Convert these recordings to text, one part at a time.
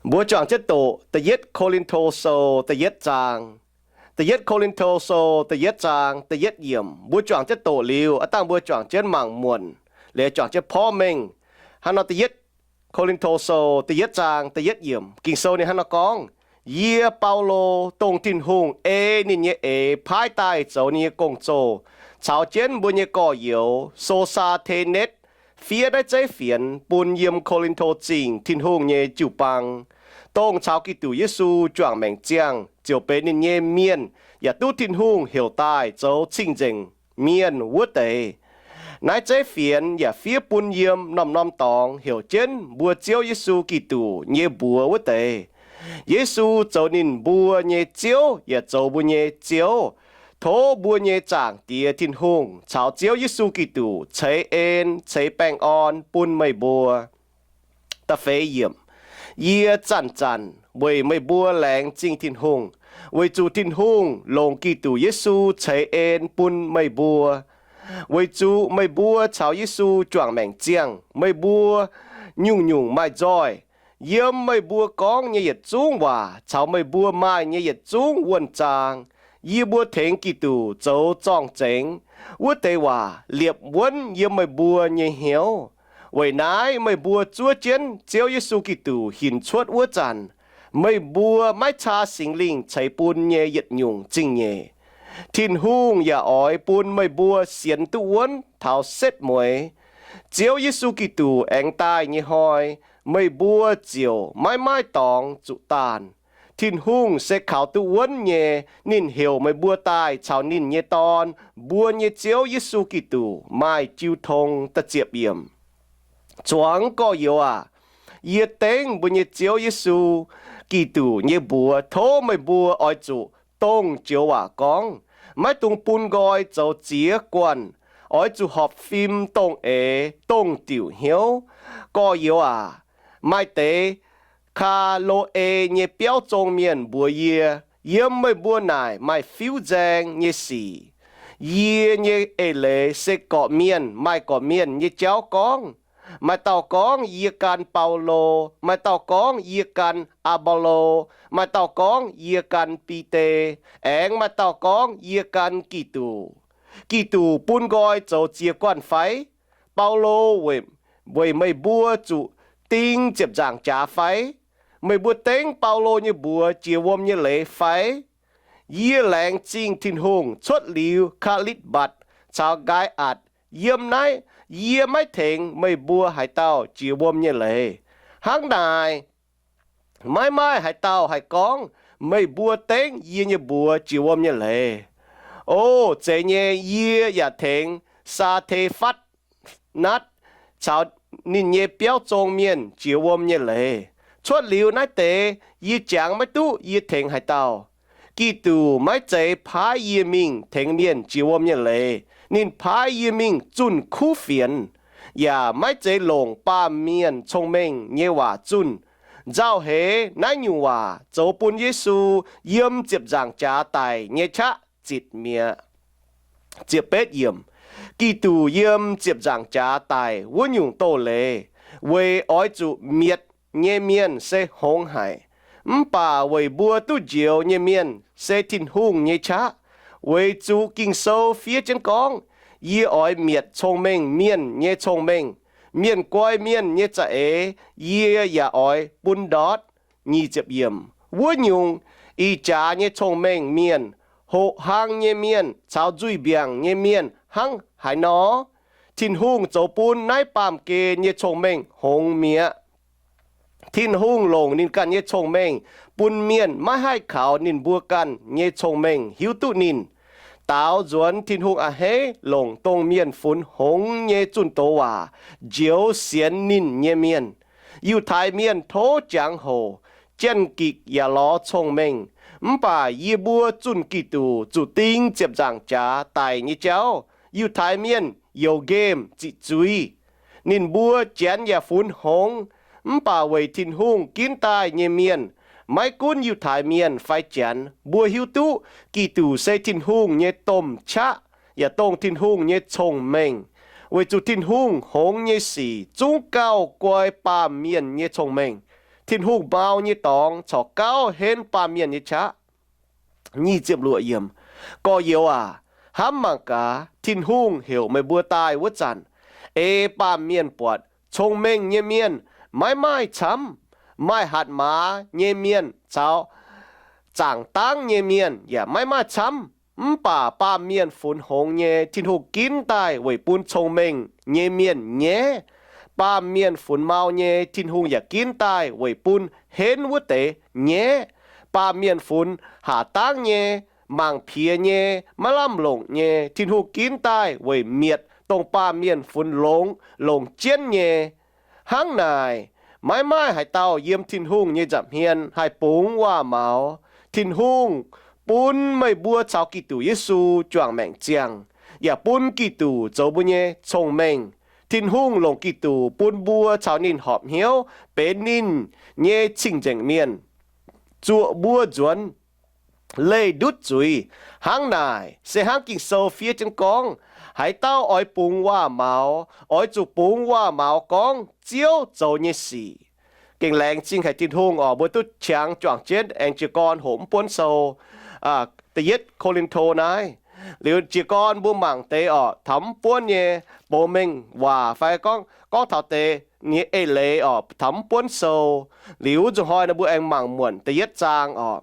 Mbuo juangc jienv doqc da'yietv Ko^lin^to Sou da'yietv zaang. Da'yietv Ko^lin^to Sou da'yietv zaang da'yietv yiemc. Mbuo juangc jienv doqc liuz, aav dangh mbuo juangc jienv mangc muonc, liuz juangc jienv porv mengh. Hnangv nor, da'yietv Ko^lin^to Sou da'yietv zaang da'yietv yiemc, Ging-Sou ninh hnangv nor gorngv, Yie, Baulo, dongh Tin-Hungh ei ninh nyei eix paaiv daaih zoux ninh nyei gong-zoh, caux jienv mbuo nyei gorx-youz, So^saa^te^netv, fiev naaiv zeiv fienx bun yiem Ko^lin^to Zingh Tin-Hungh nyei jiu-baang, dongh caux Giduc Yesu juangc maengc ziangh ziouc benx ninh nyei mienh, yaac duqv Tin-Hungh heuc daaih zoux cing-nzengc mienh wuov deix. Naaiv zeiv fienx yaac fiev bun yiem norm-norm dorngx heuc jienv mbuo Ziouv Yesu Giduc nyei mbuox wuov deix. Yesu zoux ninh mbuo nyei Ziouv yaac zoux mbuo nyei Ziouv. Tov mbuo nyei Zaangc Diex Tin-Hungh caux Ziouv Yesu Giduc ceix en ceix baengh orn bun meih mbuo. Da'feix yiemc. Yie zanc-zanc weic meih mbuo laengz zingh Tin-Hungh, weic zuqc Tin-Hungh longc Giduc Yesu ceix en bun meih mbuo, weic zuqc meih mbuo caux Yesu juangc maengc ziangh, meih mbuo nyungc-nyungc maaih nzoih. Yiem meih mbuo gorngv nyei yietc zungv waac caux meih mbuo maaih nyei yietc zungv wuonh zaang, yie mbuo tengx Giduc zoux zorng-zengx wuov deix waac liepc wuonv yiem meih mbuo nyei hnyouv. Weic naaiv meih mbuo zuov jienv Ziouv Yesu Giduc hinc cuotv wuov zanc, meih mbuo maiv caa Singx Lingh ceix bun nyei yietc nyungc zingh nyeic. Tin-Hungh yaac oix bun meih mbuo sienx duqv wuonv taux setv mueiz. Ziouv Yesu Giduc aengx daaih nyei hnoi, meih mbuo ziouc maiv maaih dorngx zuqc daanh. Tin-Hungh se kaux duqv wuonv nyei. Ninh heuc meih mbuo daaih caux ninh nyei Dorn, mbuo nyei Ziouv Yesu Giduc, maaih jiu tong. Zuangx gorx-youz aac, yie dengv mbuo nyei Ziouv Yesu Giduc nyei mbuox tov meih mbuo oix zuqc dongh joux waac gorngv, maiv dungx bun nqoi zoux ziex guanh. Oix zuqc horpc fim dongh eix, dongh diuc hnyouv. Gorx-youz aac, maaih deix Kaa^lo^e nyei biauv zong mienh mbuox yie, yiem meih mbuo naaic maaih fiuv-nzaeng nyei sic. Yie nyei eix leiz se gorqv-mienh maaih gorqv-mienh nyei jauv gorngv. Maaih dauh gorngv, Yie gan Baulo. Maaih dauh gorngv, Yie gan Aa^bo^lo. Maaih dauh gorngv, Yie gan Bide. Aengx maaih dauh gorngv, Yie gan Giduc. Giduc bun nqoi zoux ziex guanh fai? Baulo weic meih mbuo zuqc ding ziepc nzaangc jaax fai? Meih mbuo dengv Baulo nyei mbuox jiex wuom nyei leiz fai? Yie laengz zingh Tin-Hungh cuotv liuz Kaa^litv^mbatc caux Nqaai^atc, yiem naaiv yie maiv tengx meih mbuo haaix dauh jiex wuom nyei leiz. Hnangv naaic, maiv maaih haaix dauh haih gorngv meih mbuo dengv yie nyei mbuox jiex wuom nyei leiz. O, zeiz nyei, yie yaac tengx Saa^te^fatv^natv caux ninh nyei biauv zong mienh jiex wuom nyei leiz. Cuotv liuz naaiv deix, yie jangx maiv duqv yie tengx haaix dauh. Giduc maiv zeiz paaiv yie mingh tengx mienh jiex wuom nyei leiz. Ninh paaiv yie mingh zunh kuv fienx, yaac maiv zeiz longc baamh mienh cong-mengh nyei waac zunh. Nzauh heix naaiv nyungc waac zoux bun Yesu yiem ziepc nzaangc jaax daic nyei qaqv zitc mi'aqv. Giduc yiem ziepc nzaangc jaax daic wuov nyungc doz-leiz weic oix zuqc mietc nyei mienh se hngongx haic. Mv baac weic mbuo duqv njoux nyei mienh se Tin-Hungh nyei qaqv. Weic zuqc Ging-Sou fiev jienv gorngv, Yie oix mietc cong-mengh mienh nyei cong-mengh, mienh guai mienh nyei za'eix yie yaac oix bun ndortv. Wuov nyungc, ih jaax nyei cong-mengh mienh, hoqc hlang nyei mienh caux nzuih mbiaangc nyei mienh hnangv haaix nor? Tin-Hungh zoux bun naaiv baamh gen nyei cong-mengh hngongx mi'aqv. Tin-Hungh longc ninh ganh nyei cong-mengh bun mienh maiv haih kaux ninh mbuo ganh nyei cong-mengh hiuv duqv ninh. Daaux nzuonx Tin-Hungh a'hneiv longc dongh mienh funx hngongx nyei zunh doz waac njoux sienx ninh nyei mienh. Yiutai Mienh tov jangx hoc, janx-gikc yaac lorz cong-mengh. Mv baac yie mbuo zunh Giduc zuqc ding ziepc nzaangc jaax daic nyei jauv, Yiutai Mienh youc nqemh ziqc zuiz. Ninh mbuo janx yaac funx hngongx. Mv baac weic Tin-Hungh ginv daaih nyei mienh, maiv gunv Yiutai Mienh fai janx, mbuo hiuv duqv Giduc se Tin-Hungh nyei domh qaqv, yaac dongh Tin-Hungh nyei cong-mengh. Weic zuqc Tin-Hungh hngongx nyei sic zungv gauh guai baamh mienh nyei cong-mengh. Tin-Hungh mau nyei dorngx corc gauh henv baamh mienh nyei qaqv. Gorx-youz aac, hnamv mangc gaax, Tin-Hungh heuc meih mbuo daaih wuov zanc, ei baamh mienh buatc cong-mengh nyei mienh maiv maaih camv, maaih hatc maaz nyei mienh caux zaangc dangv nyei mienh yaac maiv maaih camv. Mv baac baamh mienh funx hngongx nyei, Tin-Hungh ginv daaih weic bun cong-mengh nyei mienh nyaiv. Baamh mienh funx mau nyei, Tin-Hungh yaac ginv daaih weic bun henv wuov deix nyaiv. Baamh mienh funx haac dangv nyei, mangc piex nyei, maiv lamh longc nyei, Tin-Hungh ginv daaih weic mietc dongh baamh mienh funx longx, longc jienv nyei. Hnangv naaic, maiv maaih haaix dauh yiem Tin-Hungh nyei nza'hmien haih bungx waac-maux. Tin-Hungh bun meih mbuo caux Giduc Yesu juangc maengc ziangh, yaac bun Giduc zoux mbuo nyei cong-mengh. Tin-Hungh longc Giduc bun mbuo caux ninh horpc hnyouv benx ninh nyei cing-nzengc mienh, zuoqc mbuo nzuonx, leih ndutv zuiz. Hnangv naaic, se hnangv Ging-Sou fiev jienv gorngv, haaix dauh oix bungx waac-maux, oix zuqc bungx waac-maux gorngv Ziouv zoux nyei sic. Gengh laengz zingh haic Tin-Hungh oc, mbuo duqv qangx juangc jienv aengx jiez gorn hoqc mv buonv sou da'yietv Ko^lin^to naaiv. Liuz jiez gorn mbuo mangc deix oc, taux mv buonv nyei bou mengh waac fai gorngv, gorngv taux deix nyei eix leiz oc, taux mv buonv sou. Liuz nzuqc hnoi nor mbuo aengx mangc muonc da'yietv zaang oc.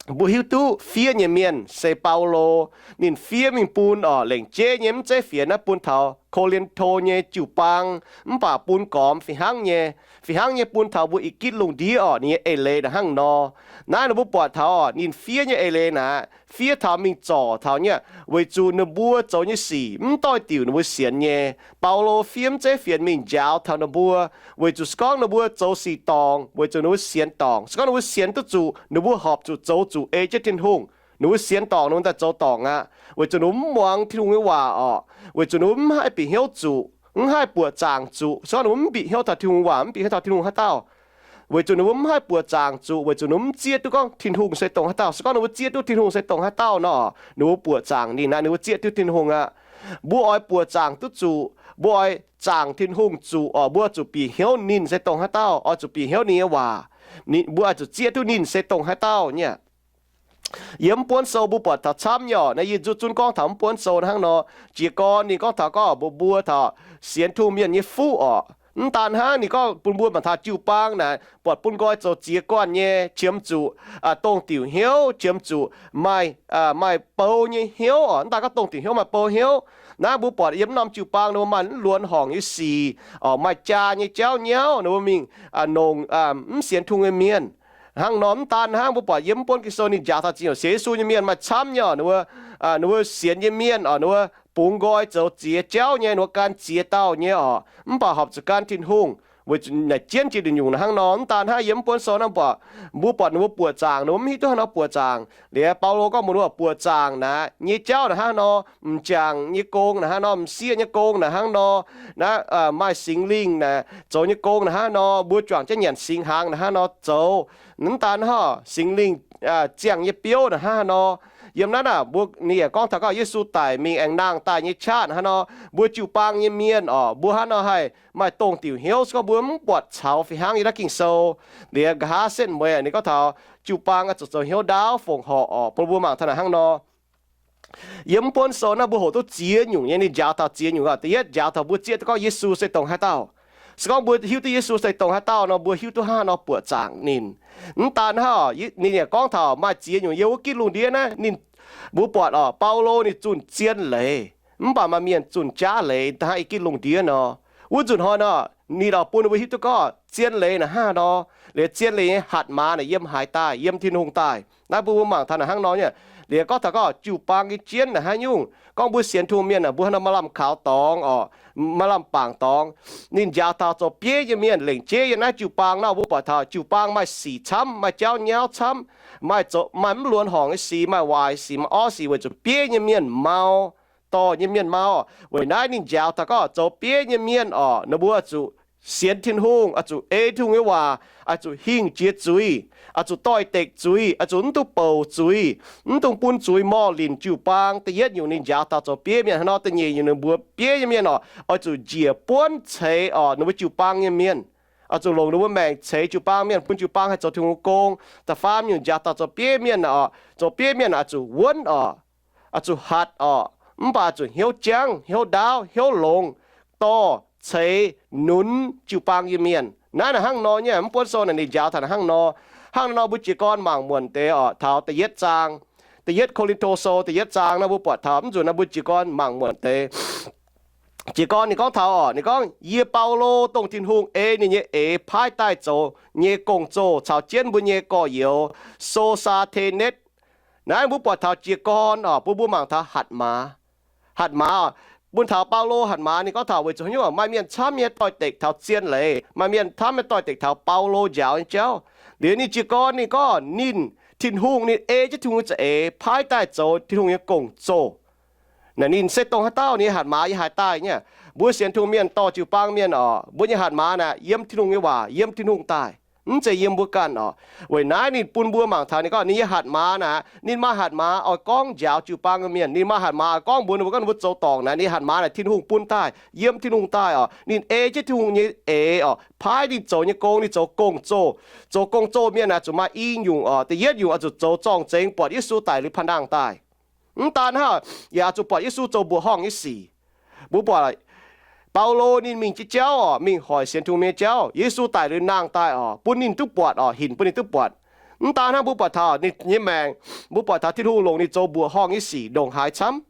Mbuo hiuv duqv fiev nyei mienh se Baulo. Ninh fiev mingh bun oc, lengc jeiv nyei mv zeiz fienx naaiv bun taux Ko^lin^to nyei jiu-baang, mv baac bun gormx fih hnangv nyei, fih hnangv nyei bun taux mbuo i gitv lungh ndiev oc, ninh nyei eix leiz naaic hnangv nor. Naaiv nor mbuo buatc taux oc, ninh fiev nyei eix leiz naaic, fiev taux mingh zorc taux nyei, weic zuqc ninh mbuo zoux nyei sic mv doix-diuc ninh mbuo sienx nyei. Baulo fiev mv zeiz fienx mingh njaaux taux ninh mbuo, weic zuqc se gorngv ninh mbuo zoux sic dorngc, weic zuqc ninh mbuo sienx dorngc. Se gorngv ninh mbuo sienx duqv zuqc, ninh mbuo horpc zuqc zoux zuqc ei jienv Tin-Hungh, ninh mbuo sienx dorngc ninh mbuo daaih zoux dorngc aqv, weic zuqc ninh mbuo mv muangx Tin-Hungh nyei waac oc, weic zuqc ninh mbuo mv haih bieqc hnyouv zuqc, mv haih buoqc zaangc zuqc. Se gorngv ninh mbuo mv bieqc hnyouv taux Tin-Hungh waac, mv bieqc hnyouv taux Tin-Hungh haaix dauh, weic zuqc ninh mbuo mv haih buoqc zaangc zuqc, weic zuqc ninh mbuo mv zieqv duqv gorngv Tin-Hungh se dongh haaix dauh. Se gorngv ninh mbuo zieqv duqv Tin-Hungh se dongh haaix dauh nor, ninh mbuo buoqc zaangc ninh aqv, ninh mbuo zieqv duqv Tin-Hungh aqv. Mbuo oix buoqc zaangc duqv zuqc, mbuo oix zaangc Tin-Hungh zuqc oc, mbuo zuqc bieqc hnyouv ninh se dongh haaix dauh, oix zuqc bieqc hnyouv ninh nyei waac. Mbuo oix zuqc zieqv duqv ninh se dongh haaix dauh nyei. Yiem mv buonv sou mbuo buatc taux camv nyei oc. Naaiv yie nzuqc zunv gorngv taux mv buonv sou hnangv nor, jiez gorn ninh gorngv taux gorngv mbuox mbuo taux sienx Tin-Hungh mienh nyei fuqv oc. Mv daan hnangv, ninh gorngv bun mbuo mangc taux jiu-baang naaic buatc bun nqoi zoux ziex guanh nyei, qiemx zuqc dongh diuc hnyouv, qiemx zuqc maaih, maaih bou nyei hnyouv oc. Mv daan gorngv dongh diuc hnyouv maaih bou hnyouv. Naaiv mbuo buatc yiem mv norm jiu-baang ninh mbuo maaih mv luonx horngc nyei sic oc, maaih jaa nyei jauv nyauv, ninh mbuo mingh nongc mv sienx Tin-Hungh nyei mienh. Hnangv nor mv daan hnangv, mbuo buatc yiem mv buonv Ging-Sou ninh njaaux taux ziex nyungc sienx Yesu nyei mienh maaih camv nyei oc. Ninh mbuo, ninh mbuo sienx nyei mienh oc, ninh mbuo bungx nqoi zoux ziex jauv nyei, ninh mbuo gan ziex dauh nyei oc, mv baac horpc zuqc gan Tin-Hungh. Weic zuqc naaic jienv jiex nyungc-nyungc naaic hnangv nor. Mv daan hnangv, yiem mv buonv sou naaiv mbuo, mbuo buatc ninh mbuo buoqc zaangc, ninh mbuo mv hiuv duqv haaix nor buoqc zaangc. Liuz Baulo gorngv mbuox ninh mbuo buoqc zaangc naaic nyei jauv naaic hnangv nor, m'jangc nyei gong naaic hnangv nor, m'sieqv nyei gong naaic hnangv nor, naaiv maaih Singx Lingh naaic zoux nyei gong naaic hnangv nor, mbuo juangc jienv nyanc singx hnaangx naaic hnangv nor zoux. Mv daan hnangv, Singx Lingh ziangh nyei biouv naaic hnangv nor. Yiem naaiv naaic mbuo, ninh yaac gorngv taux gorngv Yesu daic mingh aengx nangh daaih nyei qaqv naaic hnangv nor, mbuo jiu-baang nyei mienh oc, mbuo hnangv nor haih maaih dongh diuc hnyouv. Se gorngv mbuo mv buatc caux fih hnangv yiem naaiv Ging-Sou, liuz nqa'haav setv mueiz ninh gorngv taux jiu-baang oix zuqc zoux hnyouv ndaauv fongc horc oc, bun mbuo mangc taux naaic hnangv nor. Yiem mv buonv sou naaiv mbuo hoqc duqv ziex nyungc nyei, ninh njaaux taux ziex nyungc oc. Da'yietv njaaux taux mbuo zieqv duqv gorngv Yesu se dongh haaix dauh. Se gorngv mbuo hiuv duqv Yesu se dongh haaix dauh nor, mbuo hiuv duqv hnangv nor buoqc zaangc ninh. Mv daan hnangv, ninh yaac gorngv taux maaih ziex nyungc yiem wuov gitv lungh ndiev naaiv, ninh, mbuo buatc oc, Baulo ninh zunh zien leiz, mv baac maaih mienh zunh jaav leiz hnangv i gitv lungh ndiev nor. Wuov nzunc hnoi nor, ninh oix bun ninh mbuo hiuv duqv gorngv zien leiz naaic hnangv nor, liuz zien leiz nyei hatc maaz naaic yiem haaix daaih, yiem Tin-Hungh daaih. Naaiv mbuo mbuo mangc taux naaic hnangv nor nyei. Liuz gorngv taux gorngv jiu-baang nyei jienv naaic haaix nyungc, gorngv mbuo sienx Tin-Hungh mienh naaic, mbuo hnangv nor maaih lamh kaux dorngx oc, maaih lamh bangc dorngx. Ninh njaaux taux zoux bieiv nyei mienh, lengc jeiv yiem naaiv jiu-baang nor, mbuo buatc taux jiu-baang maaih sic camv, maaih jauv nyauv camv, maaih zoux, maaih mv luonx horngc nyei sic, maaih waaic sic, maaih orv sic, weic zuqc bieiv nyei mienh mau, dorh nyei mienh mau. Weic naaiv ninh njaaux taux gorngv zoux bieiv nyei mienh oc, ninh mbuo zuqc sienx Tin-Hungh, oix zuqc ei Tin-Hungh nyei waac, oix zuqc hingh jiex zuiz, oix zuqc doix-dekc zuiz, oix zuqc mv dungx bouc zuiz, mv dungx bun zuiz morh linc jiu-baang. Da'yietv nyungc ninh njaaux taux zoux bieiv mienh hnangv nor. Da'nyeic nyungc ninh mbuox bieiv nyei mienh oc, oix zuqc njiec buonv ceix oc, ninh mbuo jiu-baang nyei mienh. oix zuqc longc ninh mbuo maengc ceix jiu-baang mienh, bun jiu-baang haih zoux Tin-Hungh gong. Da'faam nyungc njaaux dauh zoux bieiv mienh oc, zoux bieiv mienh oix zuqc wuonv oc, oix zuqc hatc oc, mv baac oix zuqc hnyouv jangv, hnyouv ndaauv, hnyouv longx, dorh, ceix, nunz jiu-baang nyei mienh. Naaiv naaic hnangv nor nyei, mv buonv sou naaic ninh njaaux taux naaic hnangv nor. Hnangv nor mbuo jiez gorn mangc muonc deix oc, taux da'yietv zaang, da'yietv Ko^lin^to Sou da'yietv zaang naaiv mbuo buatc taux, mv nzunc naaiv mbuo jiez gorn mangc muonc deix. Jiez gorn ninh gorngv taux oc, ninh gorngv, Yie, Baulo, dongh Tin-Hungh ei ninh nyei eix paaiv daaih zoux nyei gong-zoh caux jienv mbuo nyei gorx-youz, So^saa^te^netv. Naaiv mbuo buatc taux jiez gorn oc, bun mbuo mangc taux hatc maaz. Hatc maaz oc, bun taux Baulo hatc maaz, ninh gorngv taux weic zuqc haaix nyungc, maaih mienh camv nyei doix-dekc taux zien leiz, maaih mienh camv nyei doix-dekc taux Baulo njaaux nyei jauv. Liuz ninh jiez gorn ninh gorngv ninh, Tin-Hungh, ninh ei jienv Tin-Hungh nyei za'eix paaiv daaih zoux Tin-Hungh nyei gong-zoh. Naaic ninh se dongh haaix dauh nyei hatc maaz yie haiz daaih nyei aqv. Mbuo sienx Tin-Hungh mienh dorh jiu-baang mienh oc, mbuo nyei hatc maaz naaic yiem Tin-Hungh nyei waac, yiem Tin-Hungh daaih, mv zeiz yiem mbuo ganh oc. Weic naaiv ninh bun mbuo mangc taux ninh gorngv ninh nyei hatc maaz naaic, ninh maaih hatc maaz oix gorngv njaaux jiu-baang nyei mienh, ninh maaih hatc maaz oix gorngv mbuox ninh mbuo, gorngv ninh mbuo zoux dorngc naaic, ninh hatc maaz naaic Tin-Hungh bun daaih, yiem Tin-Hungh daaih oc. Ninh ei jienv Tin-Hungh nyei eix oc, paaiv ninh zoux nyei gong, ninh zoux gong-zoh. Zoux gong-zoh mienh naaic zuqc maaih i nyungc oc. Da'yietv nyungc oix zuqc zoux zorng-zengx buatc Yesu daic liuz pa'nangh daaih. Mv daan hnangv, yaac zuqc buatc Yesu zoux mbuoqc horngh nyei sic. Mbuo buatc Baulo ninh mingh jienv jauv oc, mingh hoic sienx Tin-Hungh mienh jauv, Yesu daic liuz nangh daaih oc, bun ninh duqv buatc oc, hinc bun ninh duqv buatc. Mv daan hnangv, mbuo buatc taux ninh nyei maengc, mbuo buatc taux Tin-Hungh longc ninh zoux mbuoqc horngh nyei sic ndongc haaix camv,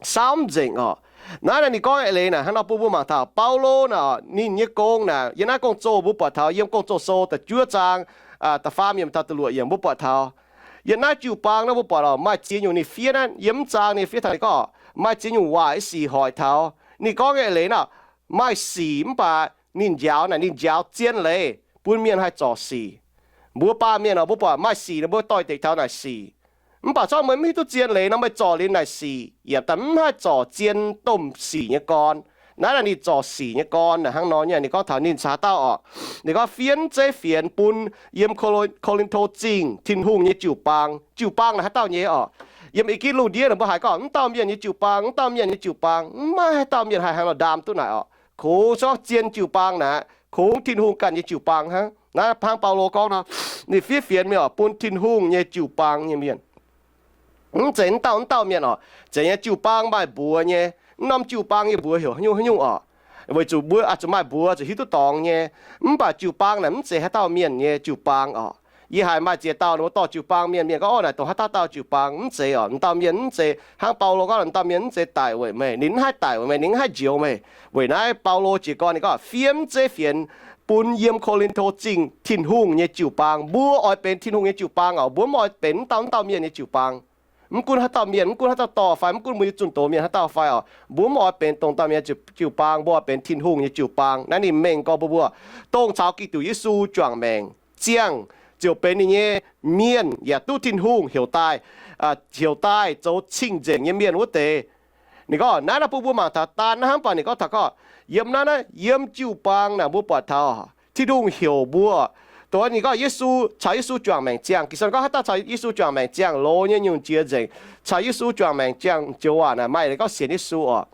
saauv mv nzengc oc. Naaiv naaic ninh gorngv eix leiz naaic hnangv nor bun mbuo mangc taux Baulo naaic ninh nyei gong naaic, yiem naaiv Gong-Zoh mbuo buatc taux yiem Gong-Zoh Sou da'juov zaang da'faam yiemc taux da'luoqc yiemc mbuo buatc taux, yiem naaiv jiu-baang naaiv mbuo buatc oc, maaih ziex nyungc ninh fiev naaiv, yiem mv zaang ninh fiev taux ninh gorngv maaih ziex nyungc waaic sic hoic taux. Ninh gorngv eix leiz naaic, maaih sic mv baac ninh njaaux naaic ninh njaaux zien leiz bun mienh haih zorc sic. Mbuo baamh mienh oc, mbuo buatc maaih sic nor mbuo doix-dekc taux naaic sic. Mv baac corc meih mv hiuv duqv zien leiz nor meih zorc liuz naaic sic yaac daaih mv haih zorc zien domh sic nyei gorn. Naaiv naaic ninh zorc sic nyei gorn naaic hnangv nor nyei, ninh gorngv taux ninh caux haaix dauh oc. Ninh gorngv fienv zeiv fienx bun yiem Ko^lin^to Zingh Tin-Hungh nyei jiu-baang. Jiu-baang naaic haaix dauh nyei oc? Yiem i gitv lungh ndiev naaic mbuo haiz gorngv mv dauh mienh nyei jiu-baang, mv dauh mienh nyei jiu-baang, mv maaih haaix dauh mienh haih hnangv nor ndaam duqv naaic oc. Kungx zorqv zien jiu-baang naaic, kungx Tin-Hungh ganh nyei jiu-baang hnangv. Naaiv hnangv Baulo gorngv nor, ninh fiev fienx mingh oc, bun Tin-Hungh nyei jiu-baang nyei mienh. Mv zeiz mv dauh mv dauh mienh oc. Zeiz nyei jiu-baang maaih mbuox nyei. Mv norm jiu-baang nyei mbuox heuc haaix nyungc haaix nyungc oc. Weic zuqc mbuo oix zuqc maaih mbuox zuqc hiuv duqv dorngx nyei. Mv baac jiu-baang naaic mv zeiz haaix dauh mienh nyei jiu-baang oc. Yie haiz maaih ziex dauh ninh mbuo dorh jiu-baang mienh, mienh gorngv, Orv, naaic dongh haaix dauh dauh jiu-baang? Mv zeiz oc. M'dauh mienh mv zeiz, hnangv Baulo gorngv, m'dauh mienh mv zeiz daic weic meih, ninh mv haih daic weic meih, ninh mv haih njoux meih. Weic naaiv Baulo jiez gorn ninh gorngv, fienv zeiv fienx bun yiem Ko^lin^to Zingh Tin-Hungh nyei jiu-baang. Mbuo oix benx Tin-Hungh nyei jiu-baang oc. Mbuo mv oix benx mv dauh mv dauh mienh nyei jiu-baang. Mv gunv haaix dauh mienh, mv gunv haaix dauh dorh fai, mv gunv mbuo nyei zunh doz mienh haaix dauh fai oc, mbuo mv oix benx dongh dauh mienh jiu-baang, mbuo oix benx Tin-Hungh nyei jiu-baang. Naaiv ninh mengh gorx mbuo, mbuo dongh caux Giduc Yesu juangc maengc ziangh ziouc benx ninh nyei mienh yaac duqv Tin-Hungh heuc daaih, heuc daaih zoux cing-nzengc nyei mienh wuov deix. Ninh gorngv naaiv naaiv bun mbuo mangc taux daan naaiv hnangv, mv baac ninh gorngv taux gorngv yiem naaiv naaiv yiem jiu-baang naaic mbuo buatc taux Tin-Hungh heuc mbuo. Dongh ninh gorngv Yesu, caux Yesu juangc maengc ziangh. Ging-Sou gorngv haaix dauh caux Yesu juangc maengc ziangh, loz nyei nyungc jiex nzengc. Caux Yesu juangc maengc ziangh joux waac naaic maaih gorngv sienx Yesu oc.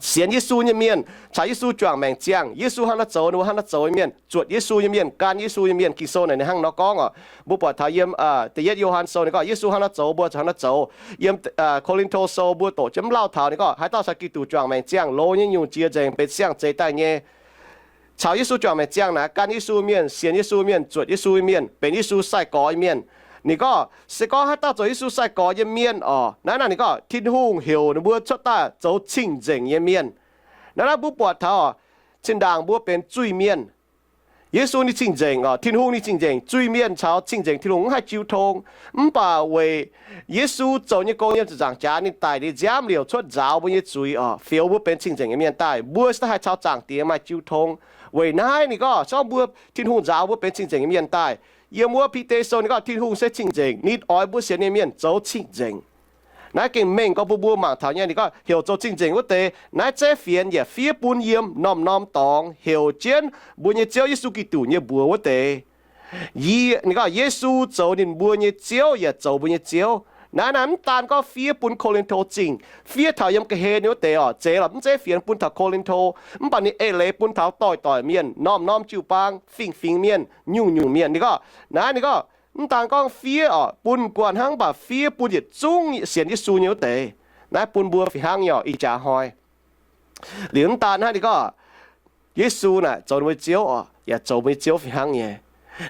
Sienx Yesu nyei mienh, caux Yesu juangc maengc ziangh. Yesu hnangv naaiv zoux, ninh mbuo hnangv naaiv zoux nyei mienh, zuotc Yesu nyei mienh, gan Yesu nyei mienh. Ging-Sou naaic ninh hnangv nor gorngv oc. Mbuo buatc taux yiem Da'yietv Yo^han Sou ninh gorngv Yesu hnangv naaiv zoux, mbuo zuqc hnangv naaiv zoux. Yiem Ko^lin^to Sou mbuo doqc jienv mv lauh taux ninh gorngv haaix dauh caux Giduc juangc maengc ziangh, loz nyei nyungc jiex nzengc, benx siang-zeix daaih nyei. Caux Yesu juangc maengc ziangh naaic, gan Yesu mienh, sienx Yesu mienh, zuotc Yesu mienh, benx Yesu sai-gorx mienh. Ninh gorngv se gorngv haaix dauh zoux Yesu sai-gorx nyei mienh oc, naaiv naaic ninh gorngv Tin-Hungh heuc ninh mbuo cuotv daaih zoux cing-nzengc nyei mienh. Naaiv naaiv mbuo buatc taux zinh ndaangc mbuo benx zuiz-mienh, Yesu ninh cing-nzengc oc, Tin-Hungh ninh cing-nzengc. Zuiz-mienh caux cing-nzengc Tin-Hungh mv haih jiu tong. Mv baac weic Yesu zoux nyei gong yiem ziepc nzaangc jaax, ninh daic liuz nziaamv liouc cuotv nzaaux mbuo nyei zuiz oc, fioux mbuo benx cing-nzengc nyei mienh daaih, mbuo se daaih haih caux Zaangc Diex maaih jiu tong. Weic naaiv ninh gorngv se gorngv mbuo, Tin-Hungh nzaaux mbuo benx cing-nzengc nyei mienh daaih. Yiem wuov Bide Sou ninh gorngv Tin-Hungh se cing-nzengc, ninh oix mbuo sienx nyei mienh zoux cing-nzengc. Naaiv gengh mengh gorx bun mbuo mangc taux nyei. Ninh gorngv heuc zoux cing-nzengc wuov deix, naaiv zeiv fienx yaac fiev bun yiem norm-norm dorngx heuc jienv mbuo nyei Ziouv Yesu Giduc nyei mbuox wuov deix. Yie, ninh gorngv Yesu zoux ninh mbuo nyei Ziouv yaac zoux mbuo nyei Ziouv. Naaiv naaiv mv daan gorngv fiev bun Ko^lin^to Zingh, fiev taux yiem ga'hlen nyei wuov deix oc, zeiz lorqc, mv zeiz fienx bun taux Ko^lin^to, mv baac ninh eix leiz bun taux doix-doix mienh, norm-norm jiu-baang, fingx-fingx mienh, nyungc-nyungc mienh. Ninh gorngv, naaiv ninh gorngv, mv daan gorngv fiev oc bun guanh hnangv, mv baac fiev bun yietc zungv sienx Yesu nyei wuov deix. Naaiv bun mbuo fih hnangv nyei oc, ih jaax hnoi. Liuz mv daan hnangv, ninh gorngv Yesu naaic zoux ninh mbuo Ziouv oc, yaac zoux mbuo nyei Ziouv fih hnangv nyei.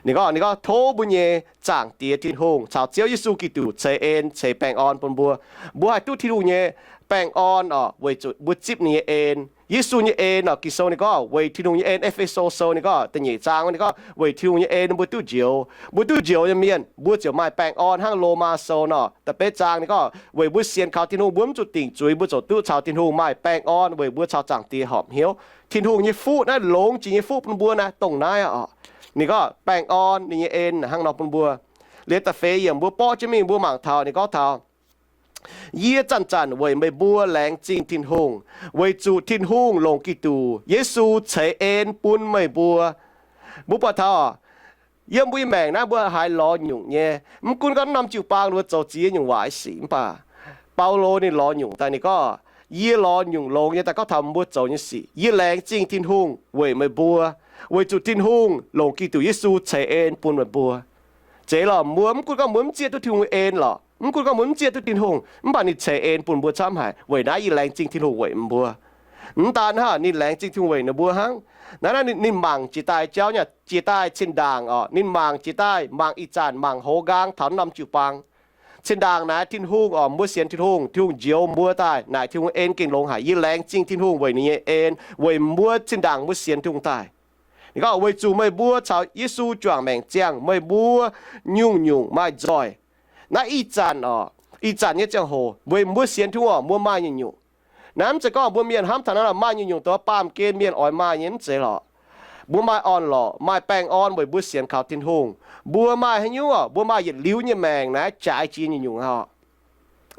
Ninh gorngv, ninh gorngv, tov mbuo nyei Zaangc Diex Tin-Hungh caux Ziouv Yesu Giduc ceix en ceix baengh orn bun mbuo. Mbuo haih duqv Tin-Hungh nyei baengh orn oc, weic zuqc mbuo zipv ninh nyei en. Yesu nyei en oc, Ging-Sou ninh gorngv weic Tin-Hungh nyei en, E^fe^so Sou ninh gorngv da'nyeic zaang ninh gorngv weic Tin-Hungh nyei en mbuo duqv njoux. Mbuo duqv njoux nyei mienh, mbuo ziouc maaih baengh orn hnangv Lomaa Sou nor da'betv zaang ninh gorngv, weic mbuo sienx kaux Tin-Hungh, mbuo mv zuqc dingc zuiz, mbuo ziouc duqv caux Tin-Hungh maaih baengh orn weic mbuo caux Zaangc Diex horpc hnyouv. Tin-Hungh nyei fuqv naaiv, longx jiex nyei fuqv bun mbuo naaiv dongh naaiv oc. Ninh gorngv baengh orn ninh nyei en hnangv nor bun mbuo. Liuz da'feix yiemc mbuo borqv jienv mingh mbuo mangc taux ninh gorngv taux, yie zanc-zanc weic meih mbuo laengz zingh Tin-Hungh, weic zuqc Tin-Hungh longc Giduc Yesu ceix en bun meih mbuo. Mbuo buatc taux yiem mbuo nyei maengc naaiv mbuo haiz lorz nyungc nyei. Mv gunv gorngv norm jiu-baang ninh mbuo zoux ziex nyungc waaic sic mv baac Baulo ninh lorz nyungc daaih ninh gorngv, yie lorz nyungc longx nyei daaih gorngv taux mbuo zoux nyei sic. Yie laengz zingh Tin-Hungh weic meih mbuo, weic zuqc Tin-Hungh longc Giduc Yesu ceix en bun meih mbuo. Zeiz lorqc, mbuo mv gunv gorngv mbuo mv zieqv duqv Tin-Hungh en lorqc, mv gunv gorngv mbuo mv zieqv duqv Tin-Hungh, mv baac ninh ceix en bun mbuo camv haic. Weic naaiv yie laengz zingh Tin-Hungh weic mbuo. Mv daan hnangv, ninh laengz zingh Tin-Hungh weic ninh mbuo hnangv. Naaiv naaiv ninh mangc jiex daaih jauv nyei, jiex daaih cin-ndaangc oc, ninh mangc jiex daaih, mangc ih zanc, mangc hoz nqaang taux norm jiu-baang. Cin-ndaangc naaic Tin-Hungh oc, mbuo sienx Tin-Hungh, Tin-Hungh njoux mbuo daaih naaic Tin-Hungh en gengh longx haic. Yie laengz zingh Tin-Hungh weic ninh nyei en, weic mbuo cin-ndaangc mbuo sienx Tin-Hungh daaih. Ninh gorngv, weic zuqc meih mbuo caux Yesu juangc maengc ziangh, meih mbuo nyungc-nyungc maaih nzoih. Naaiv ih zanc oc, ih zanc nyei ziangh hoc weic mbuo sienx Tin-Hungh oc, mbuo maaih nyungc-nyungc. Naaiv mv zeiz gorngv mbuo mienh hnamv taux naaiv maaih nyungc-nyungc dongh baamh gen mienh oix maaih nyei, mv zeiz lorqc. Mbuo maaih orn-lorqc, maaih baengh orn weic mbuo sienx kaux Tin-Hungh. Mbuo maaih haaix nyungc oc, mbuo maaih yietc liuz nyei maengc naaiv jaaix jiex nyungc-nyungc oc.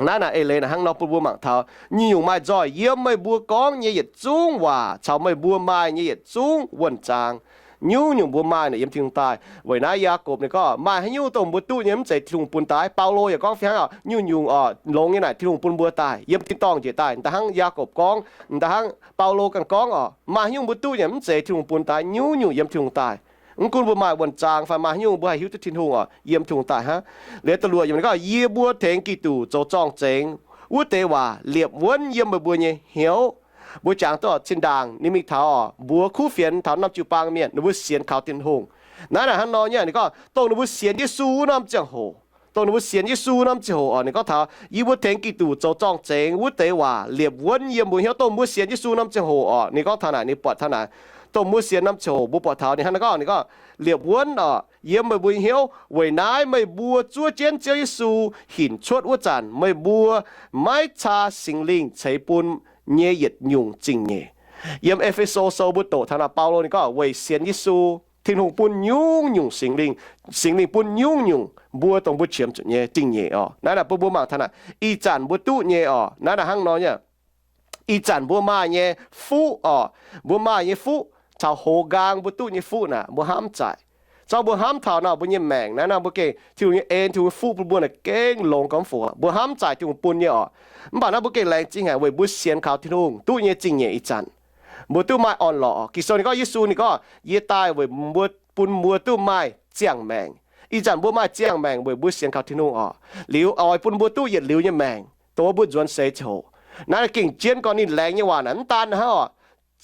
Naaiv naaic eix leiz naaic hnangv nor bun mbuo mangc taux, nyungc-nyungc maaih nzoih yiem meih mbuo gorngv nyei yietc zungv waac caux meih mbuo maaih nyei yietc zungv wuonh zaang. Nyungc-nyungc mbuo maaih naaic yiem Tin-Hungh daaih. Weic naaiv Yaagorpc ninh gorngv, maaih haaix nyungc dongh mbuo duqv nyei mv zeiz Tin-Hungh bun daaih. Baulo yaac gorngv fih hnangv oc, nyungc-nyungc oc, longx nyei naaic Tin-Hungh bun mbuo daaih. Yiem tin-dorngh njiec daaih, da'hnangv Yaagorpc gorngv, da'hnangv Baulo ganh gorngv oc, maaih haaix nyungc mbuo duqv nyei mv zeiz Tin-Hungh bun daaih, nyungc-nyungc yiem Tin-Hungh daaih. Mv gunv mbuo maaih wuonh zaang fai maaih haaix nyungc mbuo haih hiuv duqv Tin-Hungh oc, yiem Tin-Hungh daaih hnangv. Liuz da'luoqc yiemc ninh gorngv, yie mbuo tengx Giduc zoux zorng-zengx wuov deix waac liepc wuonv yiem meih mbuo nyei hnyouv. Mbuo jangx duqv oc, zinh ndaangc ninh mingh taux oc, mbuox kuv fienx taux norm jiu-baang mienh ninh mbuo sienx kaux Tin-Hungh. Naaiv naaic hnangv nor nyei, ninh gorngv dongh ninh mbuo sienx Yesu wuov norm ziangh hoc, dongh ninh mbuo sienx Yesu wuov norm ziangh hoc oc, ninh gorngv taux yie mbuo tengx Giduc zoux zorng-zengx wuov deix waac liepc wuonv yiem mbuo hnyouv. Dongh mbuo sienx Yesu norm ziangh hoc oc, ninh gorngv taux naaic, ninh buatc taux naaic, dongh mbuo sienx norm ziangh hoc mbuo buatc taux ninh hnangv naaiv gorngv, ninh gorngv liepc wuonv oc yiem meih mbuo nyei hnyouv. Weic naaiv meih mbuo zuov jienv Ziouv Yesu hinc cuotv wuov zanc, meih mbuo maiv caa Singx Lingh ceix bun nyei yietc nyungc zingh nyeic. Yiem E^fe^so Sou mbuo doqc taux naaic Baulo ninh gorngv weic sienx Yesu, Tin-Hungh bun nyungc-nyungc Singx Lingh, Singx Lingh bun nyungc-nyungc mbuo dongh mbuo qiemx zuqc nyei zingh nyeic oc. Naaiv naaic bun mbuo mangc taux naaic, ih zanc mbuo duqv nyei oc, naaiv naaic hnangv nor nyei. Ih zanc mbuo maaih nyei fuqv oc, mbuo maaih nyei fuqv caux hoz nqaang mbuo duqv nyei fuqv naaic mbuo hnamv zaaic. Zorqv mbuo hnamv taux naaic mbuo nyei maengc naaiv, naaiv mbuo gengh Tin-Hungh nyei en, Tin-Hungh nyei fuqv bun mbuo naaic gengh longx gormx fungc, mbuo hnamv zaaic Tin-Hungh bun nyei oc. Mv baac naaiv mbuo gengh laengz zingh haic weic mbuo sienx kaux Tin-Hungh duqv nyei zingh nyeic ih zanc. Mbuo duqv maaih orn-lorqc. Ging-Sou ninh gorngv, Yesu ninh gorngv, yie daaih weic mbuo, bun mbuo duqv maaih ziangh maengc. Ih zanc mbuo maaih ziangh maengc weic mbuo sienx kaux Tin-Hungh oc. Liuz oix bun mbuo duqv yietc liuz nyei maengc, dongh wuov mbuo nzuonx seix ziangh hoc. Naaiv gengh jienv gorngv ninh laengz nyei waac naaic mv daan hnangv oc.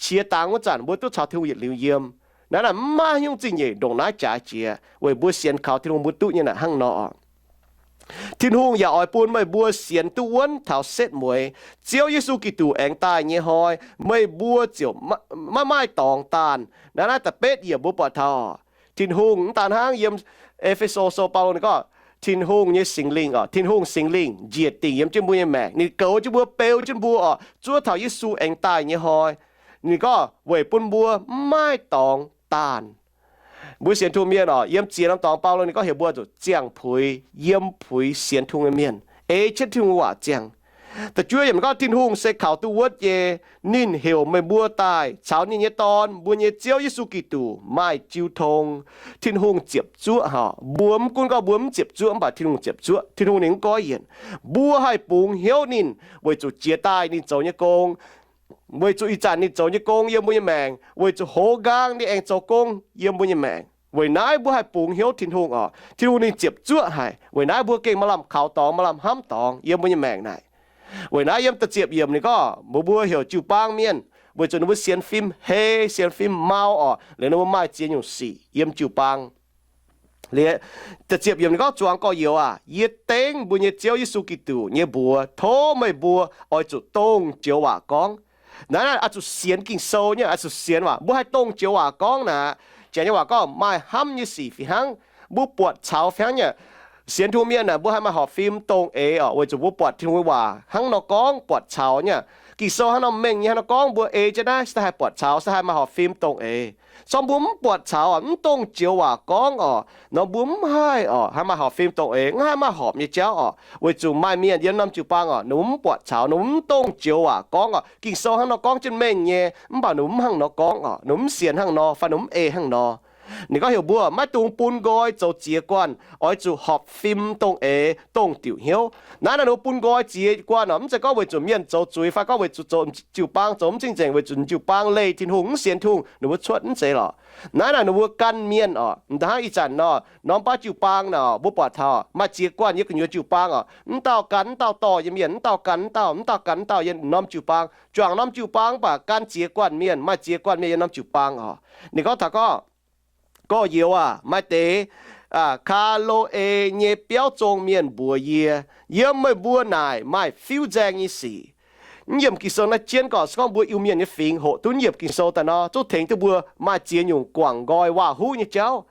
Qiex dangx wuov zanc mbuo duqv caux Tin-Hungh yietc liuz yiem. Naaiv naaic mv maaih haaix nyungc zingh nyeic ndongc naaiv jaaix jiex weic mbuo sienx kaux Tin-Hungh mbuo duqv nyei naaic hnangv nor oc. Tin-Hungh yaac oix bun meih mbuo sienx duqv wuonv taux setv mueiz. Ziouv Yesu Giduc aengx daaih nyei hnoi, meih mbuo ziouc maiv maaih dorngx daanh. Naaiv naaiv da'betv yiemc mbuo buatc taux Tin-Hungh mv daan hnangv yiem E^fe^so Sou Baulo ninh gorngv, Tin-Hungh nyei Singx Lingh oc, Tin-Hungh Singx Lingh njiec dingc yiem jienv mbuo nyei maengc. Ninh goux jienv mbuo, beu jienv mbuo oc, zuov taux Yesu aengx daaih nyei hnoi. Ninh gorngv weic bun mbuo mv maaih dorngx daanh. Mbuo sienx Tin-Hungh mienh oc, yiem ziex norm dorngx Baulo ninh gorngv heuc mbuo zuqc ziangh puix, yiem puix sienx Tin-Hungh nyei mienh, ei jienv Tin-Hungh waac ziangh. Da'juov yiemc gorngv, Tin-Hungh se kaux duqv wuotv nyei. Ninh heuc meih mbuo daaih caux ninh nyei Dorn, mbuo nyei Ziouv Yesu Giduc, maaih jiu tong. Tin-Hungh ziepc zuoqv haic. Mbuo mv gunv gorngv mbuo mv ziepc zuoqv, mv baac Tin-Hungh ziepc zuoqv. Tin-Hungh ninh mv goiv yienc. Mbuo haih bungx hnyouv ninh weic zuqc jiex daaih ninh zoux nyei gong, weic zuqc ih zanc ninh zoux nyei gong yiem mbuo nyei maengc, weic zuqc hoz nqaang ninh aengx zoux gong yiem mbuo nyei maengc. Weic naaiv mbuo haih bungx hnyouv Tin-Hungh oc. Tin-Hungh ninh ziepc zuoqv haic. Weic naaiv mbuo gengh maaih lamh kaux dorngx, maaih lamh hnamv dorngx yiem mbuo nyei maengc naaic. Weic naaiv yiem da'ziepc yiemc ninh gorngv, mbuo, mbuo heuc jiu-baang mienh weic zuqc ninh mbuo sienx fim hei, sienx fim mau oc, liuz ninh mbuo maaih ziex nyungc sic yiem jiu-baang. Liuz, da'ziepc yiemc ninh gorngv, Zuangx gorx-youz aac, yie dengv mbuo nyei Ziouv Yesu Giduc nyei mbuox tov meih mbuo oix zuqc dongh joux waac gorngv. Naaiv, naaiv oix zuqc sienx Ging-Sou nyei, oix zuqc sienx waac. Mbuo haih dongh joux waac gorngv naaic, janx nyei waac gorngv maaih hnamv nyei sic fih hnangv. Mbuo buatc caux fih hnangv nyei. Sienx Tin-Hungh mienh naaic, mbuo haih maaih horpc fim dongh eix oc, weic zuqc mbuo buatc Tin-Hungh nyei waac hnangv nor gorngv buatc caux nyei. Ging-Sou hnangv nor mengh nyei, hnangv nor gorngv mbuo ei jienv naaiv se haih buatc caux, se haih maaih horpc fim dongh eix. Sorng mbuo mv buatc caux oc, mv dongh joux waac gorngv oc, nor mbuo mv haih oc, haih maaih horpc fim dongh eix, mv haih maaih horpc nyei jauv oc, weic zuqc maaih mienh yiem norm jiu-baang oc, ninh mbuo mv buatc caux, ninh mbuo mv dongh joux waac gorngv oc. Ging-Sou hnangv nor gorngv jienv mengh nyei, mv baac ninh mbuo mv hnangv nor gorngv oc, ninh mbuo mv sienx hnangv nor, fai ninh mbuo mv ei hnangv nor. Ninh gorngv heuc mbuo maiv dungx bun nqoi zoux ziex guanh, oix zuqc horpc fim dongh eix, dongh diuc hnyouv. Naaiv naaic ninh mbuo bun nqoi ziex guanh oc, mv zeiz gorngv weic zuqc mienh zoux zuiz fai gorngv weic zuqc zoux jiu-baang zoux mv cing-nzengc, weic zuqc jiu-baang leih Tin-Hungh, mv sienx Tin-Hungh, ninh mbuo cuotv mv zeiz lorqc. Naaiv naaic ninh mbuo gan mienh oc, da'hnangv ih zanc nor, norm baav jiu-baang naaic, mbuo buatc taux maaih ziex guanh yiem gu'nyuoz jiu-baang oc, mv dauh gan mv dauh dorh nyei mienh, mv dauh gan mv dauh, mv dauh gan mv dauh yiem norm jiu-baang. Juangc norm jiu-baang mv baac gan ziex guanh mienh, maaih ziex guanh mienh yiem norm jiu-baang oc. Ninh gorngv taux gorngv, Gorx-youz aac, maaih deix Ka^lo^e nyei biauv zong mienh mbuox yie, yiem meih mbuo naaic maaih fiuv-nzaeng nyei sic. Mv yiemc Ging-Sou naaiv jienv gorqv se gorngv mbuo Iu-Mienh nyei fingx hoqc duqv yiemc Ging-Sou daaih nor, zungv tengx duqv mbuo maaih ziex nyungc guangc nqoi waac-huv nyei jauv.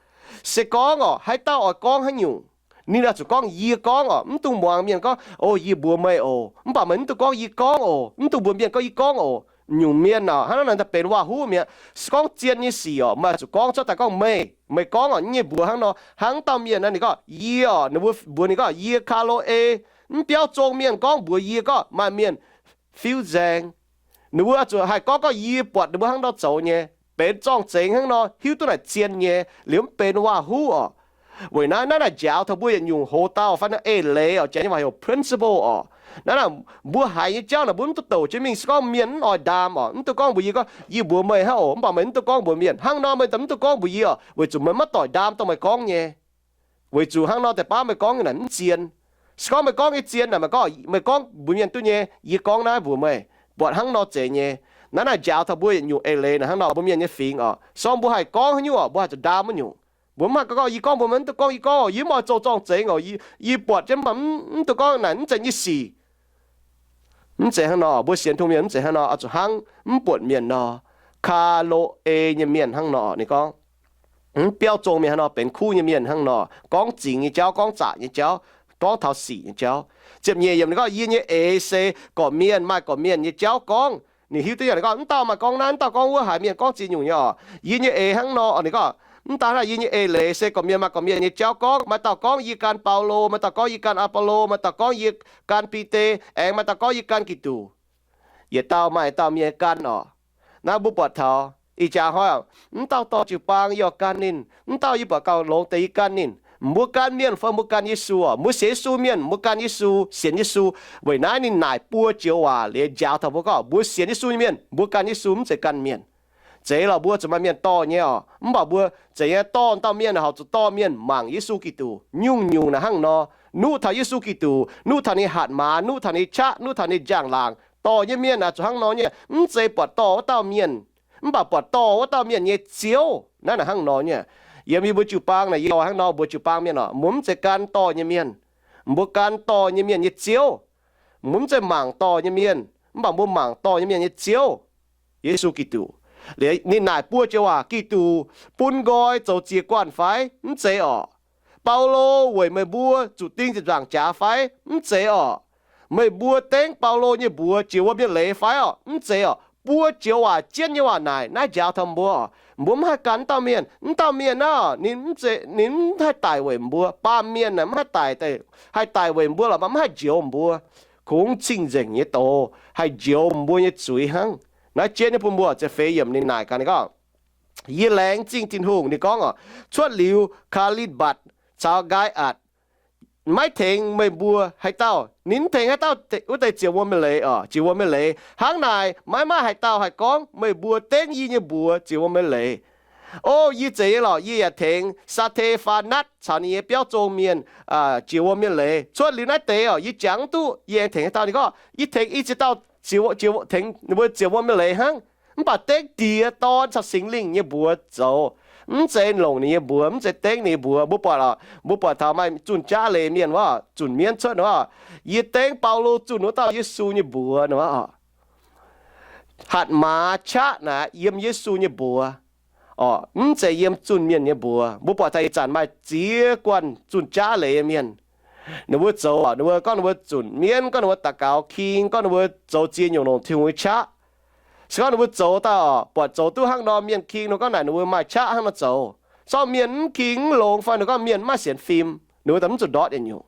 Se gorngv oc, haaix dauh oix gorngv haaix nyungc, ninh oix zuqc gorngv yie gorngv oc, mv dungx muangx mienh gorngv, O, yie mbuox meih oc, mv baac meih mv dungx gorngv yie gorngv oc, mv dungx mbuox mienh gorngv yie gorngv oc. Nyungc mienh oc, hnangv naaiv daaih benx waac-huv mi'aqv. Se gorngv zien nyei sic oc, meih oix zuqc gorngv cuotv daaih gorngv meih, meih gorngv oc, mv nyei mbuox hnangv nor. Hnangv dauh mienh naaiv ninh gorngv yie oc, ninh mbuo mbuox ninh gorngv yie Ka^lo^e, mv biauv zong mienh gorngv mbuox yie gorngv maaih mienh fiuv-nzaeng. Ninh mbuo oix zuqc haih gorngv gorngv yie buatc ninh mbuo hnangv nor zoux nyei, benx zorng-zengx hnangv nor, hiuv duqv naaic zien nyei, liuz mv benx waac-huv oc. Weic naaiv, naaiv naaic njaaux taux mbuo yietc nyungc hoz dauh fai naaiv eix leiz oc, janx nyei waac heuc principle oc. Naaiv naaic mbuo haiz nyei jauv naaic mbuo mv duqv douc jienv mingh. Se gorngv mienh mv oix ndaam oc, mv dungx gorngv mbuox yie gorngv, Yie mbuox meih hnangv oc, mv baac meih mv dungx gorngv mbuox mienh. Hnangv nor meih mv dungx gorngv mbuox yie oc, weic zuqc meih maiv doic ndaam dongh meih gorngv nyei. Weic zuqc hnangv nor deix baav meih gorngv nyei naaic mv zien. Se gorngv meih gorngv nyei zien naaic, meih gorngv, meih gorngv mbuox mienh duqv nyei, yie gorngv naaiv mbuox meih, buatc hnangv nor zeiz nyei. Naaiv naaic njaaux taux mbuo yietc nyungc eix leiz naaic hnangv nor, mbuo mienh nyei fingx oc. Se gorngv mbuo haih gorngv haaix nyungc oc, mbuo haih zuqc ndaam wuov nyungc. Mbuo mv haih gorngv, Yie gorngv mbuox meih, mv dungx gorngv yie gorngv oc, yie mv oix zoux zorng-zengx oc, yie, yie buatc jienv mv baac mv, mv dungx gorngv naaic mv zeiz nyei sic. Mv zeiz hnangv nor, mbuo sienx Tin-Hungh mienh mv zeiz hnangv nor, oix zuqc hnangv mv buatc mienh nor, Ka^lo^e nyei mienh hnangv nor. Ninh gorngv, mv biauv zong mienh hnangv nor, benx kuv nyei mienh hnangv nor, gorngv zingx nyei jauv, gorngv zaqc nyei jauv, gorngv taux sic nyei jauv. Ziepc nyeic yiemc ninh gorngv, Yie nyei eix se gorqv-mienh maaih gorqv-mienh nyei jauv gorngv. Ninh hiuv duqv nyei, ninh gorngv, Mv dauh maaih gorngv naaiv, mv dauh gorngv wuov, haiz mienh gorngv ziex nyungc nyei oc. Yie nyei eix hnangv nor, ninh gorngv, mv daan hnangv, yie nyei eix leiz se gorqv-mienh maaih gorqv-mienh nyei jauv gorngv. Maaih dauh gorngv, Yie gan Baulo. Maaih dauh gorngv, Yie gan Apolo. Maaih dauh gorngv, Yie gan Bide. Aengx maaih dauh gorngv, Yie gan Giduc. Yietc dauh maaih dauh mienh gan oc. Naaiv mbuo buatc taux ih jaax hnoi, mv dauh dorh jiu-baang yie oix gan ninh, mv dauh yie buatc gauh longx deix yie gan ninh. Mbuo gan mienh fai mbuo gan Yesu oc? Mbuo sienx Yesu mienh, mbuo gan Yesu, sienx Yesu. Weic naaiv ninh naaic buo joux waac liuz njaaux taux mbuo gorngv, mbuo sienx Yesu nyei mienh, mbuo gan Yesu, mv zeiz gan mienh. Zeiz lorqc, mbuo zuqc maaih mienh dorh nyei oc. Mv baac mbuo zeiz nyei dorh dauh mienh horpc zuqc dorh mienh mangc Yesu Giduc. Nyungc-nyungc naaic hnangv nor, nuqv taux Yesu Giduc, nuqv taux ninh hatc maaz, nuqv taux ninh qaqv, nuqv taux ninh njang-laangc. Dorh nyei mienh aah, zuqc hnangv nor nyei. Mv zeiz buatc dorh wuov dauh mienh, mv baac buatc dorh wuov dauh mienh nyei Ziouv. Naaiv naaic hnangv nor nyei. Yiem yie mbuo jiu-baang naaic, yie oix hnangv nor mbuox jiu-baang mienh oc, mbuo mv zeiz gan dorh nyei mienh. Mbuo gan dorh nyei mienh nyei Ziouv. Mbuo mv zeiz mangc dorh nyei mienh, mv baac mbuo mangc dorh nyei mienh nyei Ziouv, Yesu Giduc. Liuz ninh naaic buo joux waac, Giduc bun nqoi zoux ziex guanh fai? Mv zeiz oc. Baulo weic meih mbuo zuqc ding ziepc nzaangc jaax fai? Mv zeiz oc. Meih mbuo dengv Baulo nyei mbuox jiex wuom nyei leiz fai oc? Mv zeiz oc. Buo joux waac jienv nyei waac naaic, naaiv njaaux taux mbuo oc. Mbuo mv haih gan wuov dauh mienh. Wuov dauh mienh naaic, ninh mv zeiz, ninh mv haih daic weic mbuo. Baamh mienh naaic mv haih daic, haih daic weic mbuo lorqc, mv baac mv haih njoux mbuo. kungx cing-nzengc nyei doz haih njoux mbuo nyei zuiz hnangv. Naaiv jienv nyei bun mbuo ziepc feix yiemc ninh naaic gaax, ninh gorngv, Yie laengz zingh Tin-Hungh, ninh gorngv oc, cuotv liuz Kaa^li^mbatc caux Nqaai^atc maiv tengx meih mbuo haaix dauh. Ninh mv tengx haaix dauh wuov deix ziec wuom nyei leiz oc, ziec wuom nyei leiz. Hnangv naaic maiv maaih haaix dauh haih gorngv meih mbuo dengv yie nyei mbuox ziec wuom nyei leiz. O, yie zeiz nyei lorqc, yie yaac tengx Saa^te^faa^natv caux ninh nyei biauv zong mienh ziec wuom nyei leiz. Cuotv liuz naaiv deix oc, yie jangx mv duqv yie aengx tengx haaix dauh. Ninh gorngv, Yie tengx i ziex dauh tengx ninh mbuo ziec wuom nyei leiz hnangv, mv baac dengv Diex, Dorn caux Singx Lingh nyei mbuox zoux. Mv zeiz longc ninh nyei mbuox, mv zeiz dengv ninh nyei mbuox. Mbuo buatc oc, mbuo buatc taux maaih zunh jaav leiz mienh wuov, zunc mienv cuotv wuov, yie dengv Baulo zunh wuov dauh Yesu nyei mbuox wuov. Hatc maaz qaqv naaic yiem Yesu nyei mbuox, mv zeiz yiem zunh mienh nyei mbuox. Mbuo buatc taux ih zanc maaih ziex guanh zunh jaav leiz nyei mienh, ninh mbuo zoux, ninh mbuo gorngv ninh mbuo zunc mienv, gorngv ninh mbuo daux gaux king, gorngv ninh mbuo zoux ziex nyungc longc Tin-Hungh nyei qaqv. Se gorngv ninh mbuo zoux daaih oc, buatc zoux duqv hnangv nor, mienh king nor gorngv naaic ninh mbuo maaih qaqv hnangv nor zoux. Se gorngv mienh mv king mv longx fai ninh gorngv mienh mv maaih sienx fim, ninh mbuo daaih mv zuqc ndortv yietc nyungc.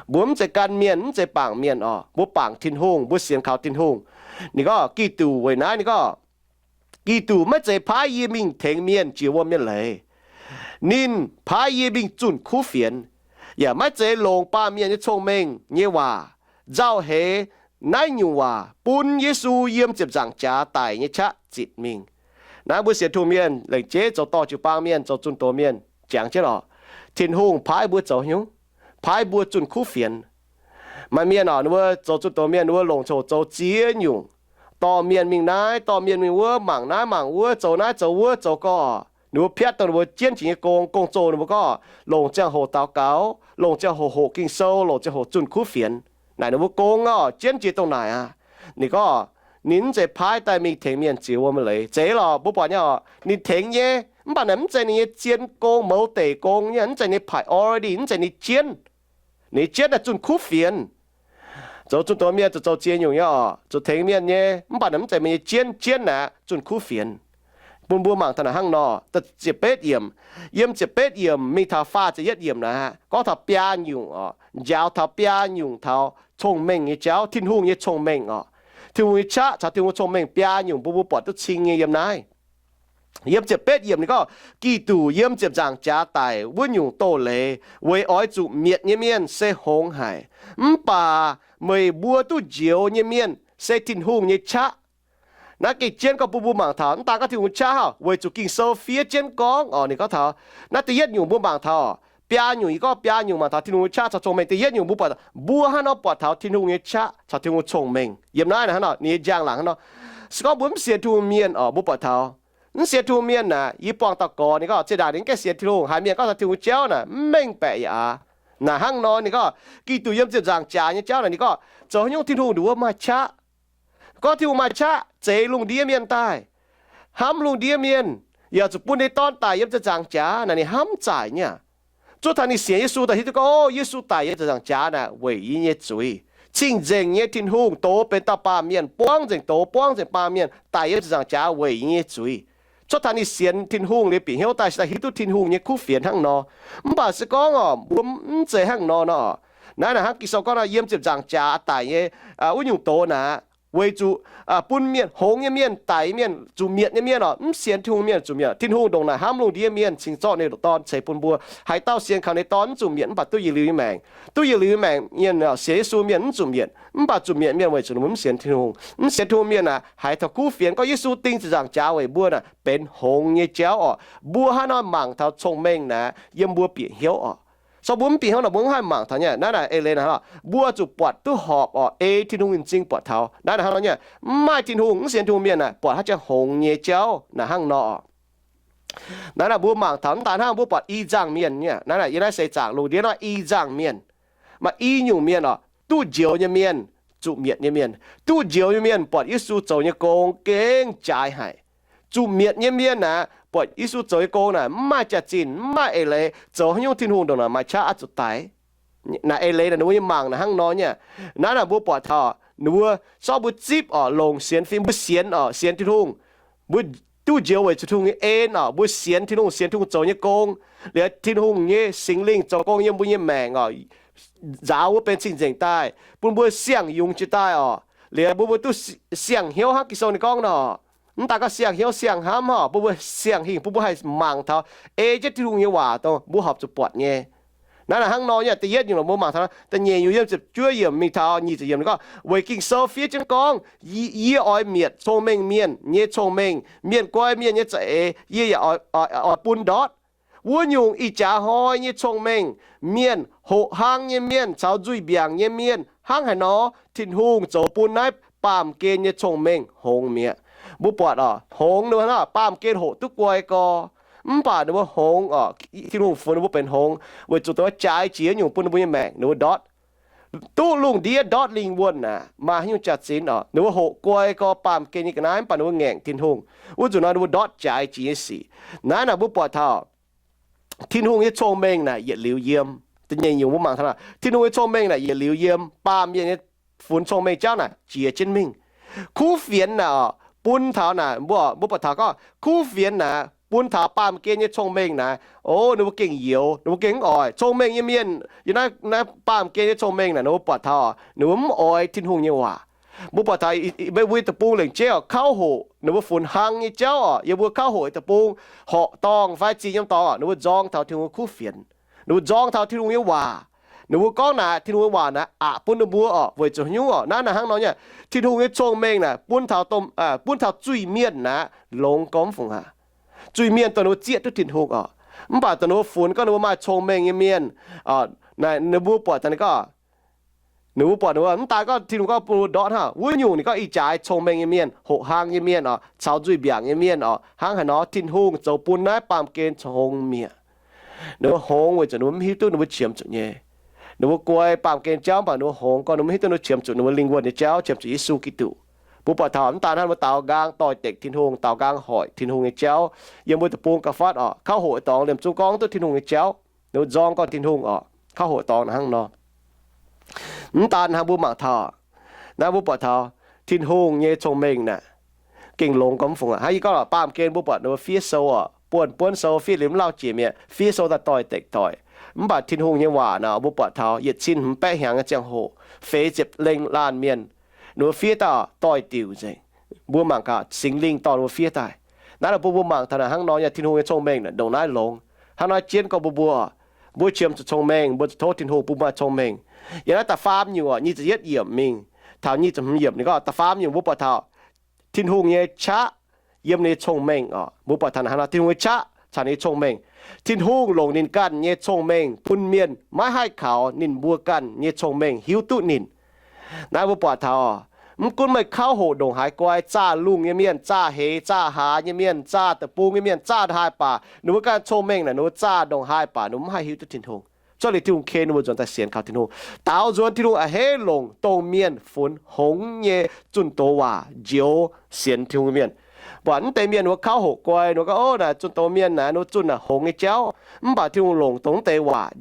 Mbuo mv zeiz gan mienh, mv zeiz bangc mienh oc, mbuo bangc Tin-Hungh, mbuo sienx kaux Tin-Hungh. Ninh gorngv Giduc weic naaiv, ninh gorngv Giduc maiv zeiz paaiv yie mingh tengx mienh jiex wuom nyei leiz. Ninh paaiv yie mingh zunh kuv fienx, yaac maiv zeiz longc baamh mienh nyei cong-mengh nyei waac nzauh heix naaiv nyungc waac bun Yesu yiem ziepc nzaangc jaax daic nyei qaqv zitc mingh. Naaiv mbuo sienx Tin-Hungh mienh lengc jeiv zoux dorh jiu-baang mienh, zoux zunh doz mienh jangx jienv lorqc. Tin-Hungh paaiv mbuo zoux nyungc, paaiv mbuo zunh kuv fienx. Maaih mienh oc, ninh mbuo zoux zunh doz mienh, ninh mbuo longc coc zoux ziex nyungc, dorh mienh mingh naaiv, dorh mienh mingh wuov, mangc naaiv mangc wuov, zoux naaiv zoux wuov, zoux gorqv. Ninh mbuo piatv dongh ninh mbuo jienv jiex nyei gong, gong-zoh ninh mbuo gorngv longc ziangh hoc daux gaux, longc ziangh hoc hoqc Ging-Sou, longc ziangh hoc zunh kuv fienx. Naaic ninh mbuo gong oc, jienv jiex dongh naaic aqv. Ninh gorngv ninh mv zeiz paaiv daaih mingh tengx mienh jiex wuom nyei leiz. Zeiz lorqc, mbuo buatc nyei oc, ninh tengx nyei, mv baac naaic mv zeiz ninh nyei zien gong, mouz deic gong nyei, mv zeiz ninh priority, mv zeiz ninh jienv. Ninh jienv naaic zunh kuv fienx. Zoux zunh doz mienh zuqc zoux ziex nyungc nyei oc, zuqc tengx mienh nyei, mv baac naaic mv zeiz meih nyei jienv. Jienv naaic zunh kuv fienx. Bun mbuo mangc taux naaic hnangv nor, ziepc betv yiemc, yiem ziepc betv yiemc mingh taux faah ziepc yietv yiemc naaic, gorngv taux biaa nyungc oc, njaaux taux biaa nyungc taux cong-mengh nyei jauv, Tin-Hungh nyei cong-mengh oc. Tin-Hungh nyei qaqv caux Tin-Hungh cong-mengh biaa nyungc, mbuo mbuo buatc duqv cing nyei yiem naaiv. Yiem ziepc betv yiemc ninh gorngv, Giduc yiem ziepc nzaangc jaax daic wuov nyungc doz-leiz weic oix zuqc mietc nyei mienh se hngongx haic. Mv baac meih mbuo duqv njoux nyei mienh se Tin-Hungh nyei qaqv. Naaiv gengh jienv gorngv bun mbuo mangc taux mv daan gorngv Tin-Hungh qaqv haic, weic zuqc Ging-Sou fiev jienv gorngv oc, ninh gorngv taux naaiv da'yietv nyungc mbuo mangc taux biaa nyungc, yie gorngv biaa nyungc mangc taux Tin-Hungh nyei qaqv caux cong-mengh. Da'yietv nyungc mbuo buatc, mbuo hnangv nor buatc taux Tin-Hungh nyei qaqv caux Tin-Hungh cong-mengh yiem naaiv naaic hnangv nor, ninh nyei njang-laangc hnangv nor. Se gorngv mbuo mv sienx Tin-Hungh mienh oc, mbuo buatc taux mv sienx Tin-Hungh mienh naaic, yie buangh dauh gorx ninh gorngv, zinh ndaangc ninh mv gaengh sienx Tin-Hungh, haiz mienh gorngv taux Tin-Hungh jauv naaic mv mengh baeqc yaac aqc. Naaic hnangv nor ninh gorngv, Giduc yiem ziepc nzaangc jaax nyei jauv naaic ninh gorngv, zoux haaix nyungc Tin-Hungh nduov maaih qaqv. Gorngv Tin-Hungh maaih qaqv zeix lungh ndiev mienh daaih, hnamv lungh ndiev mienh, yaac zuqc bun ninh nyei Dorn daic yiem ziepc nzaangc jaax naaic, ninh hnamv zaaic nyei aqv. Zuov taux ninh sienx Yesu daaih hiuv duqv gorngv, o, Yesu daic yiem ziepc nzaangc jaax naaic weic yie nyei zuiz. Cing-nzengc nyei Tin-Hungh doz benx dauh baamh mienh, buangv nzengc doz, buangv nzengc baamh mienh daic yiem ziepc nzaangc jaax weic yie nyei zuiz. Cuotv taux ninh sienx Tin-Hungh liuz bieqc hnyouv daaih se daaih hiuv duqv Tin-Hungh nyei kuv fienx hnangv nor. Mv baac se gorngv oc, mbuo mv zeiz hnangv nor nor. Naaiv naaic hnangv Ging-Sou gorngv nor, yiem ziepc nzaangc jaax daic nyei wuov nyungc doz naaic, weic zuqc bun mienh, hngongx nyei mienh, daic nyei mienh, zuqc mietc nyei mienh oc, mv sienx Tin-Hungh mienh zuqc mietc. Tin-Hungh ndongc naaic hnamv lungh ndiev mienh cingx zorqv ninh nyei Dorn ceix bun mbuo. Haaix dauh sienx kaux ninh nyei Dorn mv zuqc mietc, mv baac duqv yietc liuz nyei maengc. Duqv yietc liuz nyei maengc mienh, sienx Yesu mienh mv zuqc mietc, mv baac zuqc mietc mienh weic zuqc ninh mbuo mv sienx Tin-Hungh. Mv sienx Tin-Hungh mienh naaic haiz taux kuv fienx gorngv Yesu ding ziepc nzaangc jaax weic mbuo naaic benx hngongx nyei jauv oc. Mbuo hnangv nor mangc taux cong-mengh naaic yiem mbuo bieqc hnyouv oc. So mbuo mv bieqc hnyouv nor mbuo mv haih mangc taux nyei. Naaiv naaic eix leiz naaic hnangv nor, mbuo zuqc buatc duqv horpc oc, ei Tin-Hungh nyei m'zing buatc taux. Naaiv naaic hnangv nor nyei, mv maaih Tin-Hungh, mv sienx Tin-Hungh mienh naaic buatc haaix jangx hngongx nyei jauv naaic hnangv nor oc. Naaiv naaic mbuo mangc taux mv daaih hnangv mbuo buatc i nzangc mienh nyei. Naaiv naaic yiem naaiv seix zaangc lungh ndiev naaiv i nzangc mienh. Maaih i nyungc mienh oc, duqv njoux nyei mienh, zuqc mietc nyei mienh. Duqv njoux nyei mienh buatc Yesu zoux nyei gong gengh jaaix haic. Zuqc mietc nyei mienh naaic buatc Yesu zoux nyei gong naaic mv maaih jaax-zinh, mv maaih eix leiz, zoux haaix nyungc Tin-Hungh ndongc naaic maaih qaqv oix zuqc daic. Naaic eix leiz naaic ninh mbuo nyei mangc naaic hnangv nor nyei. Naaiv naaic mbuo buatc taux ninh mbuo, zorqv mbuo zipv oc, longc sienx fim, mbuo sienx oc, sienx Tin-Hungh, mbuo duqv njoux weic zuqc Tin-Hungh nyei en oc, mbuo sienx Tin-Hungh, sienx Tin-Hungh zoux nyei gong, Liuz Tin-Hungh nyei Singx Lingh zoux gong yiem mbuo nyei maengc oc, nzaaux wuov benx cing-nzengc daaih, bun mbuo siang-yungz jiez daaih oc. Liuz mbuo, mbuo duqv siang-hnyouv hnangv Ging-Sou ninh gorngv nor. Mv daaih gorngv siang-hnyouv siang-hnamv oc, bun mbuo siang-hingh, bun mbuo haih mangc taux ei jienv Tin-Hungh nyei waac dongh mbuo horpc zuqc buatc nyei. Naaiv naaic hnangv nor nyei. Da'yietv nyungc lorqc, mbuo mangc taux da'nyeic nyungc yiem ziepc juov yiemc mingh taux nyic ziepc yiemc ninh gorngv, weic Ging-Sou fiev jienv gorngv, Yie oix mietc cong-mengh mienh nyei cong-mengh, mienh guai mienh nyei za'eix yie yaac oix bun ndortv. Wuov nyungc ih jaax hnoi nyei cong-mengh, mienh hoqc hlang nyei mienh caux nzuih mbiaangc nyei mienh hnangv haaix nor, Tin-Hungh zoux bun naaiv baamh gen nyei cong-mengh hngongx mi'aqv. Mbuo buatc oc, hngongx ninh mbuo baamh gen hoqc duqv guai gorx, mv baac ninh mbuo hngongx oc, Tin-Hungh funx ninh mbuo benx hngongx weic zuqc dongh jaaix jiex nyungc bun ninh mbuo nyei maengc ninh mbuo ndortv. Duqv lungh ndiev ndortv lingh wuonh aqv, maaih haaix nyungc jaax-zinh oc, ninh mbuo hoqc guai gorx baamh gen nyei ga'naaiv, mv baac ninh mbuo ngaengc Tin-Hungh. Wuov nzunc nor ninh mbuo ndortv jaaix jiex nyei sic. Naaiv naaic mbuo buatc taux Tin-Hungh nyei cong-mengh naaic yietc liuz yiem. Da'nyeic nyungc mbuo mangc taux, Tin-Hungh nyei cong-mengh naaic yietc liuz yiem. Baamh mienh nyei funx cong-mengh jauv naaic jiex jienv mingh. Kuv fienx naaic oc, bun taux naaic, mbuo, mbuo buatc taux gorngv kuv fienx naaic bun taux baamh gen nyei cong-mengh naaic, o, ninh mbuo gengh youx, ninh mbuo gengh mv oix. Cong-mengh nyei mienh yiem naaiv, naaiv baamh gen nyei cong-mengh naaic, ninh mbuo buatc taux ninh mbuo mv oix Tin-Hungh nyei waac. Mbuo buatc taux mbuo deic-bung lengc jeiv oc, kauv hoqc ninh mbuo funx hlang nyei jauv oc, yiem mbuo kauv hoqc deic-bung, horqc dorngh fai ziex nyei dorngx oc, ninh mbuo nzorng taux Tin-Hungh nyei kuv fienx. Ninh mbuo nzorng taux Tin-Hungh nyei waac. Ninh mbuo gorngv naaic, Tin-Hungh nyei waac naaic aqc bun ninh mbuo oc, weic zuqc nyungc oc, naaiv naaic hnangv nor nyei. Tin-Hungh nyei cong-mengh naaic bun taux, bun taux zuiz-mienh naaic longx gormx fungc aqv. Zuiz-mienh dongh ninh mbuo zieqv duqv Tin-Hungh oc, mv baac dongh ninh mbuo funx gorngv ninh mbuo maaih cong-mengh nyei mienh, naaic ninh mbuo buatc taux ninh gorngv ninh mbuo buatc ninh mbuo mv daaih gorngv Tin-Hungh gorngv bun ninh mbuo ndortv hnangv. Wuov nyungc ninh gorngv ih jaax cong-mengh nyei mienh, hoqc hlang nyei mienh oc, caux nzuih mbiaangc nyei mienh oc, hnangv haaix nor Tin-Hungh zoux bun naaiv baamh gen hngongx mi'aqv. Ninh mbuo hngongx weic zuqc ninh mbuo mv hiuv duqv ninh mbuo qiemx zuqc nyei. Ninh mbuo guai baamh gen jauv, mv baac ninh mbuo hngongx gorngv ninh mbuo mv hiuv duqv ninh mbuo qiemx zuqc ninh mbuo lingh wuonh nyei jauv, qiemx zuqc Yesu Giduc. Mbuo buatc taux mv daan hnangv mbuo daaux nqaang doix-dekc Tin-Hungh, daaux nqaang hoic Tin-Hungh nyei jauv, yiem mbuo deic-bung gauh fatv oc, kauv hoqc dorngx liemh zungv gorngv duqv Tin-Hungh nyei jauv, ninh mbuo nzorng gorngv Tin-Hungh oc, kauv hoqc dorngx hnangv nor. Mv daan hnangv mbuo mangc taux, naaiv mbuo buatc taux Tin-Hungh nyei cong-mengh naaic gengh longx gormx fungc aqv. Hnangv yie gorngv oc, baamh gen mbuo buatc ninh mbuo fiev sou oc, buonv buonv sou fiev liuz mv lauh jiex mi'aqv, fiev sou daaih doix-dekc doic. Mv baac Tin-Hungh nyei waac naaic mbuo buatc taux yietc cin hmz baeqv hnyangx nyei ziangh hoc, feix ziepc lengh laanh mienh, ninh mbuo fiev daaih doix-diuc nzengc. Mbuo mangc gaax Singx Lingh dorh ninh mbuo fiev daaih. Naaiv nor bun mbuo mangc taux naaic hnangv nor nyei Tin-Hungh nyei cong-mengh ndongc naaiv longx. Hnangv naaiv jienv gorngv mbuo, mbuo, mbuo qiemx zuqc cong-mengh, mbuo zuqc tov Tin-Hungh bun maaih cong-mengh. Yiem naaiv da'faam nyungc oc, nyic ziepc yietv yiemc mingh taux nyic ziepc hmz yiemc ninh gorngv da'faam nyungc mbuo buatc taux Tin-Hungh nyei qaqv yiem ninh nyei cong-mengh oc. Mbuo buatc taux naaic hnangv nor Tin-Hungh nyei qaqv caux ninh nyei cong-mengh. Tin-Hungh longc ninh ganh nyei cong-mengh bun mienh maiv haih kaux ninh mbuo ganh nyei cong-mengh hiuv duqv ninh. Naaiv mbuo buatc taux, mv gunv meih kauv hoqc ndongc haaix guai, zaah lungh nyei mienh, zaah heix zaah hlaax nyei mienh, zaah deic-bung nyei mienh, zaah ndongc haaix baac, ninh mbuo ganh cong-mengh naaic ninh mbuo zaah ndongc haaix baac ninh mbuo mv haih hiuv duqv Tin-Hungh. Cuotv liuz Tin-Hungh ken ninh mbuo nzuonx daaih sienx kaux Tin-Hungh, daaux nzuonx Tin-Hungh a'hneiv longc dongh mienh funx hngongx nyei zunh doz waac njoux sienx Tin-Hungh nyei mienh. Mv baac mv deix mienh ninh mbuo kauv hoqc guai, ninh mbuo gorngv, Ov, naaic zunh doz mienh naaic, ninh mbuo zunh naaic hngongx nyei jauv, mv baac Tin-Hungh longc dongh mv deix waac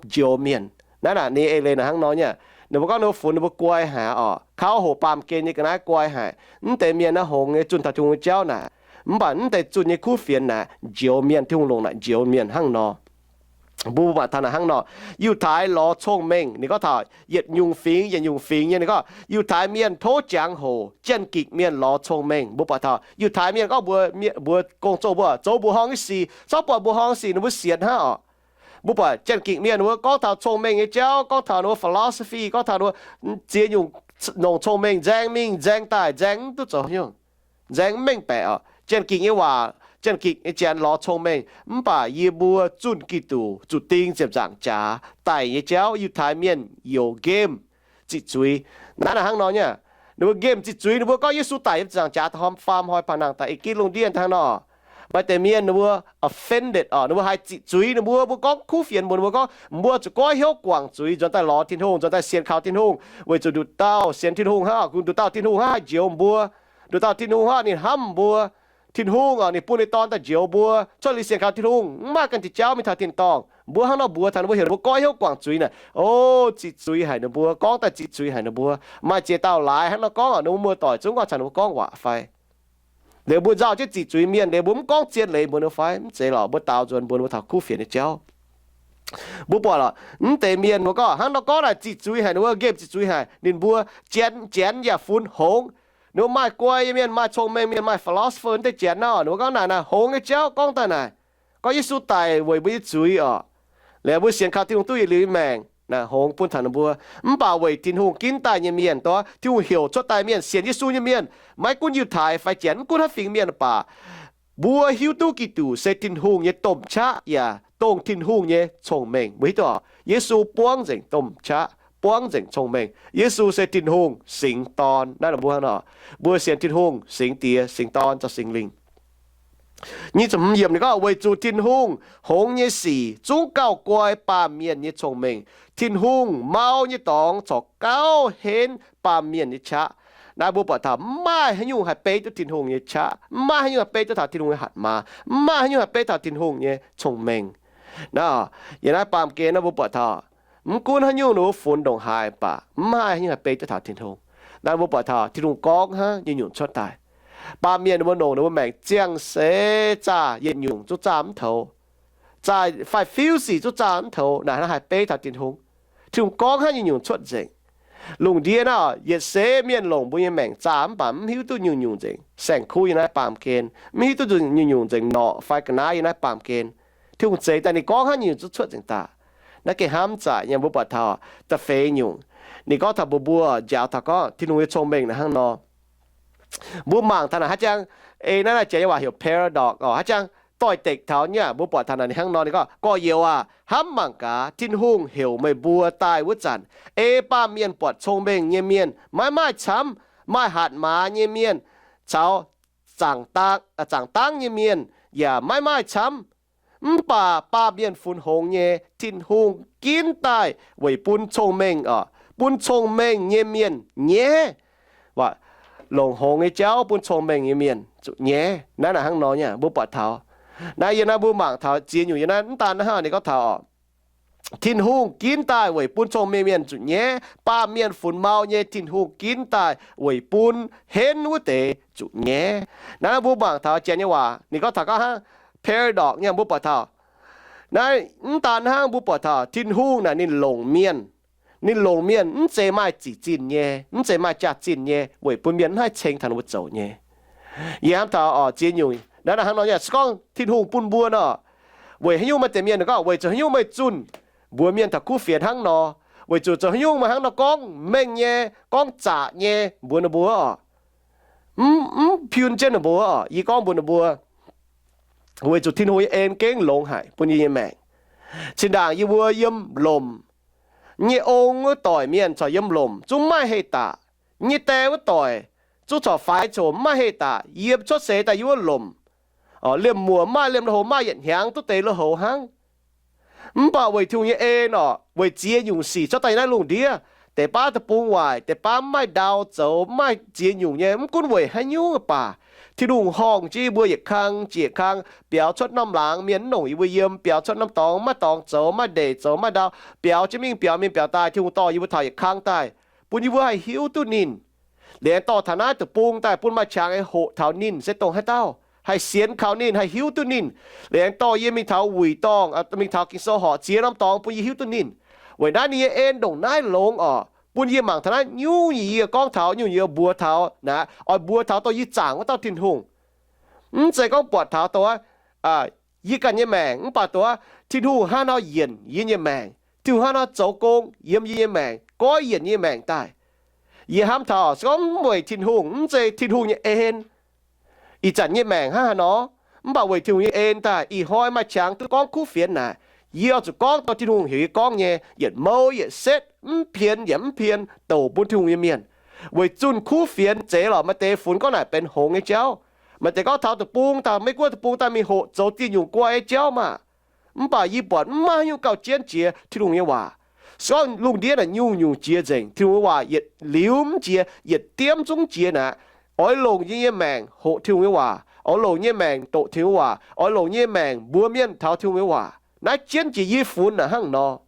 njoux mienh. Naaiv naaic ninh nyei eix leiz naaic hnangv nor nyei. Ninh mbuo gorngv ninh mbuo funx ninh mbuo guai haic oc, kauv hoqc baamh gen nyei ga'naaiv guai haic. Mv deix mienh naaiv hngongx nyei zunh taux Tin-Hungh nyei jauv naaic, mv baac mv deix zunh nyei kuv fienx naaic njoux mienh, Tin-Hungh longc naaic njoux mienh hnangv nor. Mbuo mangc taux naaic hnangv nor, Yiutai lorz cong-mengh, ninh gorngv taux yietc nyungc fingx yietc nyungc fingx nyei. Ninh gorngv Yiutai mienh tov jangx-hoc, Janx-Gikc mienh lorz cong-mengh. Mbuo buatc taux Yiutai mienh gorngv mbuo, mbuo gong-zoh mbuo zoux mbuoqc horngh nyei sic, corc buatc mbuoqc horngh sic ninh mbuo sienx hnangv oc. Mbuo buatc Janx-Gikc mienh ninh mbuo gorngv taux cong-mengh nyei jauv, gorngv taux ninh mbuo philosophy, gorngv taux ninh mbuo ziex nyungc nongc cong-mengh nzaeng mingh nzaeng daaih, nzaeng mv duqv zoux nyungc, nzaeng mv mengh baeqc oc. Janx-Gikc nyei waac, Janx-Gikc nyei janx lorz cong-mengh, mv baac yie mbuo zunh Giduc zuqc ding ziepc nzaangc jaax daic nyei jauv, Yiutai mienh youc nqemh ziqc zuiz. Naaiv naaic hnangv nor nyei. Ninh mbuo nqemh ziqc zuiz, ninh mbuo gorngv Yesu daic yiem ziepc nzaangc jaax, faam hnoi baac nangh daaih i gitv lungh ndiev hnangv nor. Maaih deix mienh ninh mbuo offended oc, ninh mbuo haih ziqc zuiz ninh mbuo. Mbuo gorngv kuv fienx mbuox ninh mbuo gorngv, mbuo zuqc goiv hnyouv guangc zuiz, nzuonx daaih lorz Tin-Hungh, nzuonx daaih sienx kaux Tin-Hungh, weic zuqc nduqc dauh sienx Tin-Hungh hnangv, nduqc dauh Tin-Hungh hnangv haih njoux mbuo. Nduqc dauh Tin-Hungh hnangv ninh hnamv mbuo. Tin-Hungh oc, ninh bun ninh Dorn daaih njoux mbuo. Cuotv liuz sienx kaux Tin-Hungh, mv maaih ganh diuh jauv mingh taux tin-dorngh. Mbuo hnangv nor mbuox taux ninh mbuo, heuc ninh mbuo goiv hnyouv guangc zuiz naaic, o, ziqc zuiz haic ninh mbuo, gorngv daaih ziqc zuiz haic ninh mbuo. Maaih ziex dauh laaix hnangv nor gorngv oc, ninh mbuo muoz-doic zungv gorngv caux ninh mbuo gorngv waac fai? Liuz mbuo nzauh jienv ziqc zuiz mienh, liuz mbuo mv gorngv zien leiz mbuox ninh fai? Mv zeiz lorqc. Mbuo daaux nzuonx mbuox ninh mbuo taux kuv fienx nyei jauv. Mbuo buatc lorqc, mv deix mienh mbuo gorngv hnangv nor gorngv naaic ziqc zuiz haic, ninh mbuo nqemh ziqc zuiz haic. Ninh mbuo janx, janx yaac funx hngongx. Ninh mbuo maaih guai nyei mienh, maaih cong-mengh mienh, maaih philosopher deix janx nor, ninh mbuo gorngv naaic, naaic hngongx nyei jauv gorngv daaih naaic, gorngv Yesu daic weic mbuo nyei zuiz oc. Liuz mbuo sienx kaux Tin-Hungh duqv yietc liuz nyei maengc, naaic hngongx bun taux ninh mbuo. Mv baac weic Tin-Hungh ginv daaih nyei mienh, dongh Tin-Hungh heuc cuotv daaih mienh, sienx Yesu nyei mienh, maiv gunv Yiutai fai janx, mv gunv haaix fingx mienh baac, mbuo hiuv duqv Giduc se Tin-Hungh nyei domh qaqv yaac dongh Tin-Hungh nyei cong-mengh. Mbuo hiuv duqv oc, Yesu buangv nzengc domh qaqv, buangv nzengc cong-mengh. Yesu se Tin-Hungh singx Dorn. Naaiv mbuo hnangv nor, mbuo sienx Tin-Hungh singx Diex, singx Dorn, caux Singx Lingh. Nyic ziepc hmz yiemc ninh gorngv, weic zuqc Tin-Hungh hngongx nyei sic zungv gauh guai baamh mienh nyei cong-mengh. Tin-Hungh mau nyei dorngx corc gauh henv baamh mienh nyei qaqv. Naaiv mbuo buatc taux mv maaih haaix nyungc haih beiv duqv Tin-Hungh nyei qaqv, mv maaih haaix nyungc haih beiv duqv taux Tin-Hungh nyei hatc maaz, mv maaih haaix nyungc haih beiv taux Tin-Hungh nyei cong-mengh. Naaiv, yiem naaiv baamh gen naaiv mbuo buatc taux, mv gunv haaix nyungc ninh mbuo funx ndongc haaix baac, mv maaih haaix nyungc haih beiv duqv taux Tin-Hungh. Naaiv mbuo buatc taux Tin-Hungh gorngv hnangv nyungc-nyungc cuotv daaih. Baamh mienh ninh mbuo longc ninh mbuo maengc ziangh seix zaah yietc nyungc zungv zaah mv toux, zaah fai fiuv sic zungv zaah mv toux, naaic hnangv haih beiv taux Tin-Hungh. Tin-Hungh gorngv hnangv nyungc-nyungc cuotv nzengc. Lungh ndiev naaiv, yietc seix mienh longc mbuo nyei maengc zaah mv baac mv hiuv duqv nyungc-nyungc nzengc. Saeng-kuv yiem naaiv baamh gen mv hiuv duqv nyungc-nyungc nzengc, norqc fai ga'naaiv yiem naaiv baamh gen. Tin-Hungh zeix daaih ninh gorngv hnangv nyungc-nyungc zungv cuotv nzengc daaih. Naaiv gengh hnamv zaqc nyei. Mbuo buatc taux da'feix nyungc, ninh gorngv taux mbuox mbuo njaaux taux gorngv Tin-Hungh nyei cong-mengh naaic hnangv nor. Mbuo mangc taux naaic haaix jangx, ei naaiv naaiv jiex nyei waac heuc paradox oc, haaix jangx doix-dekc taux nyei. Mbuo buatc taux naaic ninh hnangv nor, ninh gorngv gorx-youz aac, hnamv mangc gaax Tin-Hungh heuc meih mbuo daaih wuov zanc, ei baamh mienh buatc cong-mengh nyei mienh, maiv maaih camv, maaih hatc maaz nyei mienh, caux zaangc dangv nyei mienh yaac maiv maaih camv. Mv baac baamh mienh funx hngongx nyei, Tin-Hungh ginv daaih weic bun cong-mengh oc, bun cong-mengh nyei mienh nyaiv. Longc hngongx nyei jauv bun cong-mengh nyei mienh zuqc nyaiv. Naaiv naaic hnangv nor nyei, mbuo buatc taux. Naaiv yiem naaiv mbuo mangc taux ziex nyungc yiem naaiv, mv daan naaiv hnangv, ninh gorngv taux oc, Tin-Hungh ginv daaih weic bun cong-mengh mienh zuqc nyaiv. Baamh mienh funx mau nyei, Tin-Hungh ginv daaih weic bun henv wuov deix zuqc nyaiv. Naaiv mbuo mangc taux janx nyei waac, ninh gorngv taux gorngv hnangv paradox nyei, mbuo buatc taux. Naaiv mv daan hnangv, mbuo buatc taux Tin-Hungh naaic ninh longc mienh. Ninh longc mienh mv zeiz maaih zic zinh nyei, mv zeiz maaih jaax-zinh nyei, weic bun mienh mv haih ceng taux ninh mbuo zoux nyei. Yie hnamv taux oc, ziex nyungc naaiv hnangv nor nyei. Se gorngv Tin-Hungh bun mbuo nor, weic haaix nyungc maaih deix mienh gorngv, weic zuqc haaix nyungc meih zunh mbuox mienh taux kuv fienx hnangv nor? Weic zuqc zoux haaix nyungc meih hnangv nor gorngv mengh nyei, gorngv zaqc nyei mbuox ninh mbuo oc? Mv, mv piun jienv ninh mbuo oc. Yie gorngv mbuox ninh mbuo, weic zuqc Tin-Hungh nyei en gengh longx haic bun yie nyei maengc. Zinh ndaangc yie mbuo yiem lomc nyei ong wuov doic mienh corc yiem lomc zungv mv maaih heh daaih. Yie nyei die wuov doic zungv corc faix coc mv maaih heh daaih. Yie cuotv seix daaih yiem wuov lomc, liemh muoc mv maaih, liemh lui-houx mv maaih, yietc hnyangx duqv deix lui-houx hnangv. Mv baac weic Tin-Hungh nyei en oc, weic ziex nyungc sic cuotv daaih yiem naaiv lungh ndiev. Deix baav deic-bung waaic, deix baav mv maaih ndau zoux, mv maaih ziex nyungc nyei. Mv gunv weic haaix nyungc baac, Tin-Hungh horngc jienv yie mbuo yietc kang jiex yietc kang, biaux cuotv norm laangz mienh mv longc yie mbuo yiem, biaux cuotv norm dorngx mv maaih dorngx zoux, mv maaih ndeic zoux, mv maaih ndau, biaux jienv mingh biaux mingh biaux daaih, Tin-Hungh dorh yie mbuo taux yietc kang daaih, bun yie mbuo haih hiuv duqv ninh. Liuz aengx dorh taux naaiv deic-bung daaih bun maaih qangx haih hoqc taux ninh se dongh haaix dauh, haih sienx kaux ninh, haih hiuv duqv ninh. Liuz aengx dorh yie mingh taux wuic dorngh, mingh taux Ging-Sou horc ziex norm dorngx bun yie hiuv duqv ninh. Weic naaiv ninh nyei en ndongc naaiv longx oc, bun yie mangc taux naaiv nyungc-nyungc yie gorngv taux, nyungc-nyungc yie mbuox taux, naaic oix mbuox taux dongh yie zaangc wuov dauh Tin-Hungh. Mv zeiz gorngv buatc taux dongh yie ganh nyei maengc, mv baac dongh Tin-Hungh hnangv nor yienc yie nyei maengc, Tin-Hungh hnangv nor zoux gong yiem yie nyei maengc, goiv yienc yie nyei maengc daaih. Yie hnamv taux se gorngv mv weic Tin-Hungh, mv zeiz Tin-Hungh nyei en, ih zanc nyei maengc hnangv haaix nor? Mv baac weic Tin-Hungh nyei en daaih, ih hnoi maaih qangx duqv gorngv kuv fienx naaic, yie oix zuqc gorngv dongh Tin-Hungh heuc yie gorngv nyei, yietc mouv yietc setv, mv pien yaac mv pien, douc bun Tin-Hungh nyei mienh. Weic zunh kuv fienx zeiz lorqc, maaih deix funx gorngv naaic benx hngongx nyei jauv. Maaih deix gorngv taux deic-bung daaih, Meiv-Guoqv deic-bung daaih mingh hoqc zoux ziex nyungc guai nyei jauv maah. Mv baac yie buatc mv maaih haaix nyungc gauh jienv jiex Tin-Hungh nyei waac. Se gorngv lungh ndiev naaic nyungc-nyungc jiex nzengc, Tin-Hungh nyei waac yietc liuz mv jiex, yietc diemv zungv jiex naaic. Oix longc yie nyei maengc hoqc Tin-Hungh nyei waac, oix longc nyei maengc doqc Tin-Hungh nyei waac, oix longc nyei maengc mbuox mienh taux Tin-Hungh nyei waac. Naaiv jienv jiex yie funx naaic hnangv nor.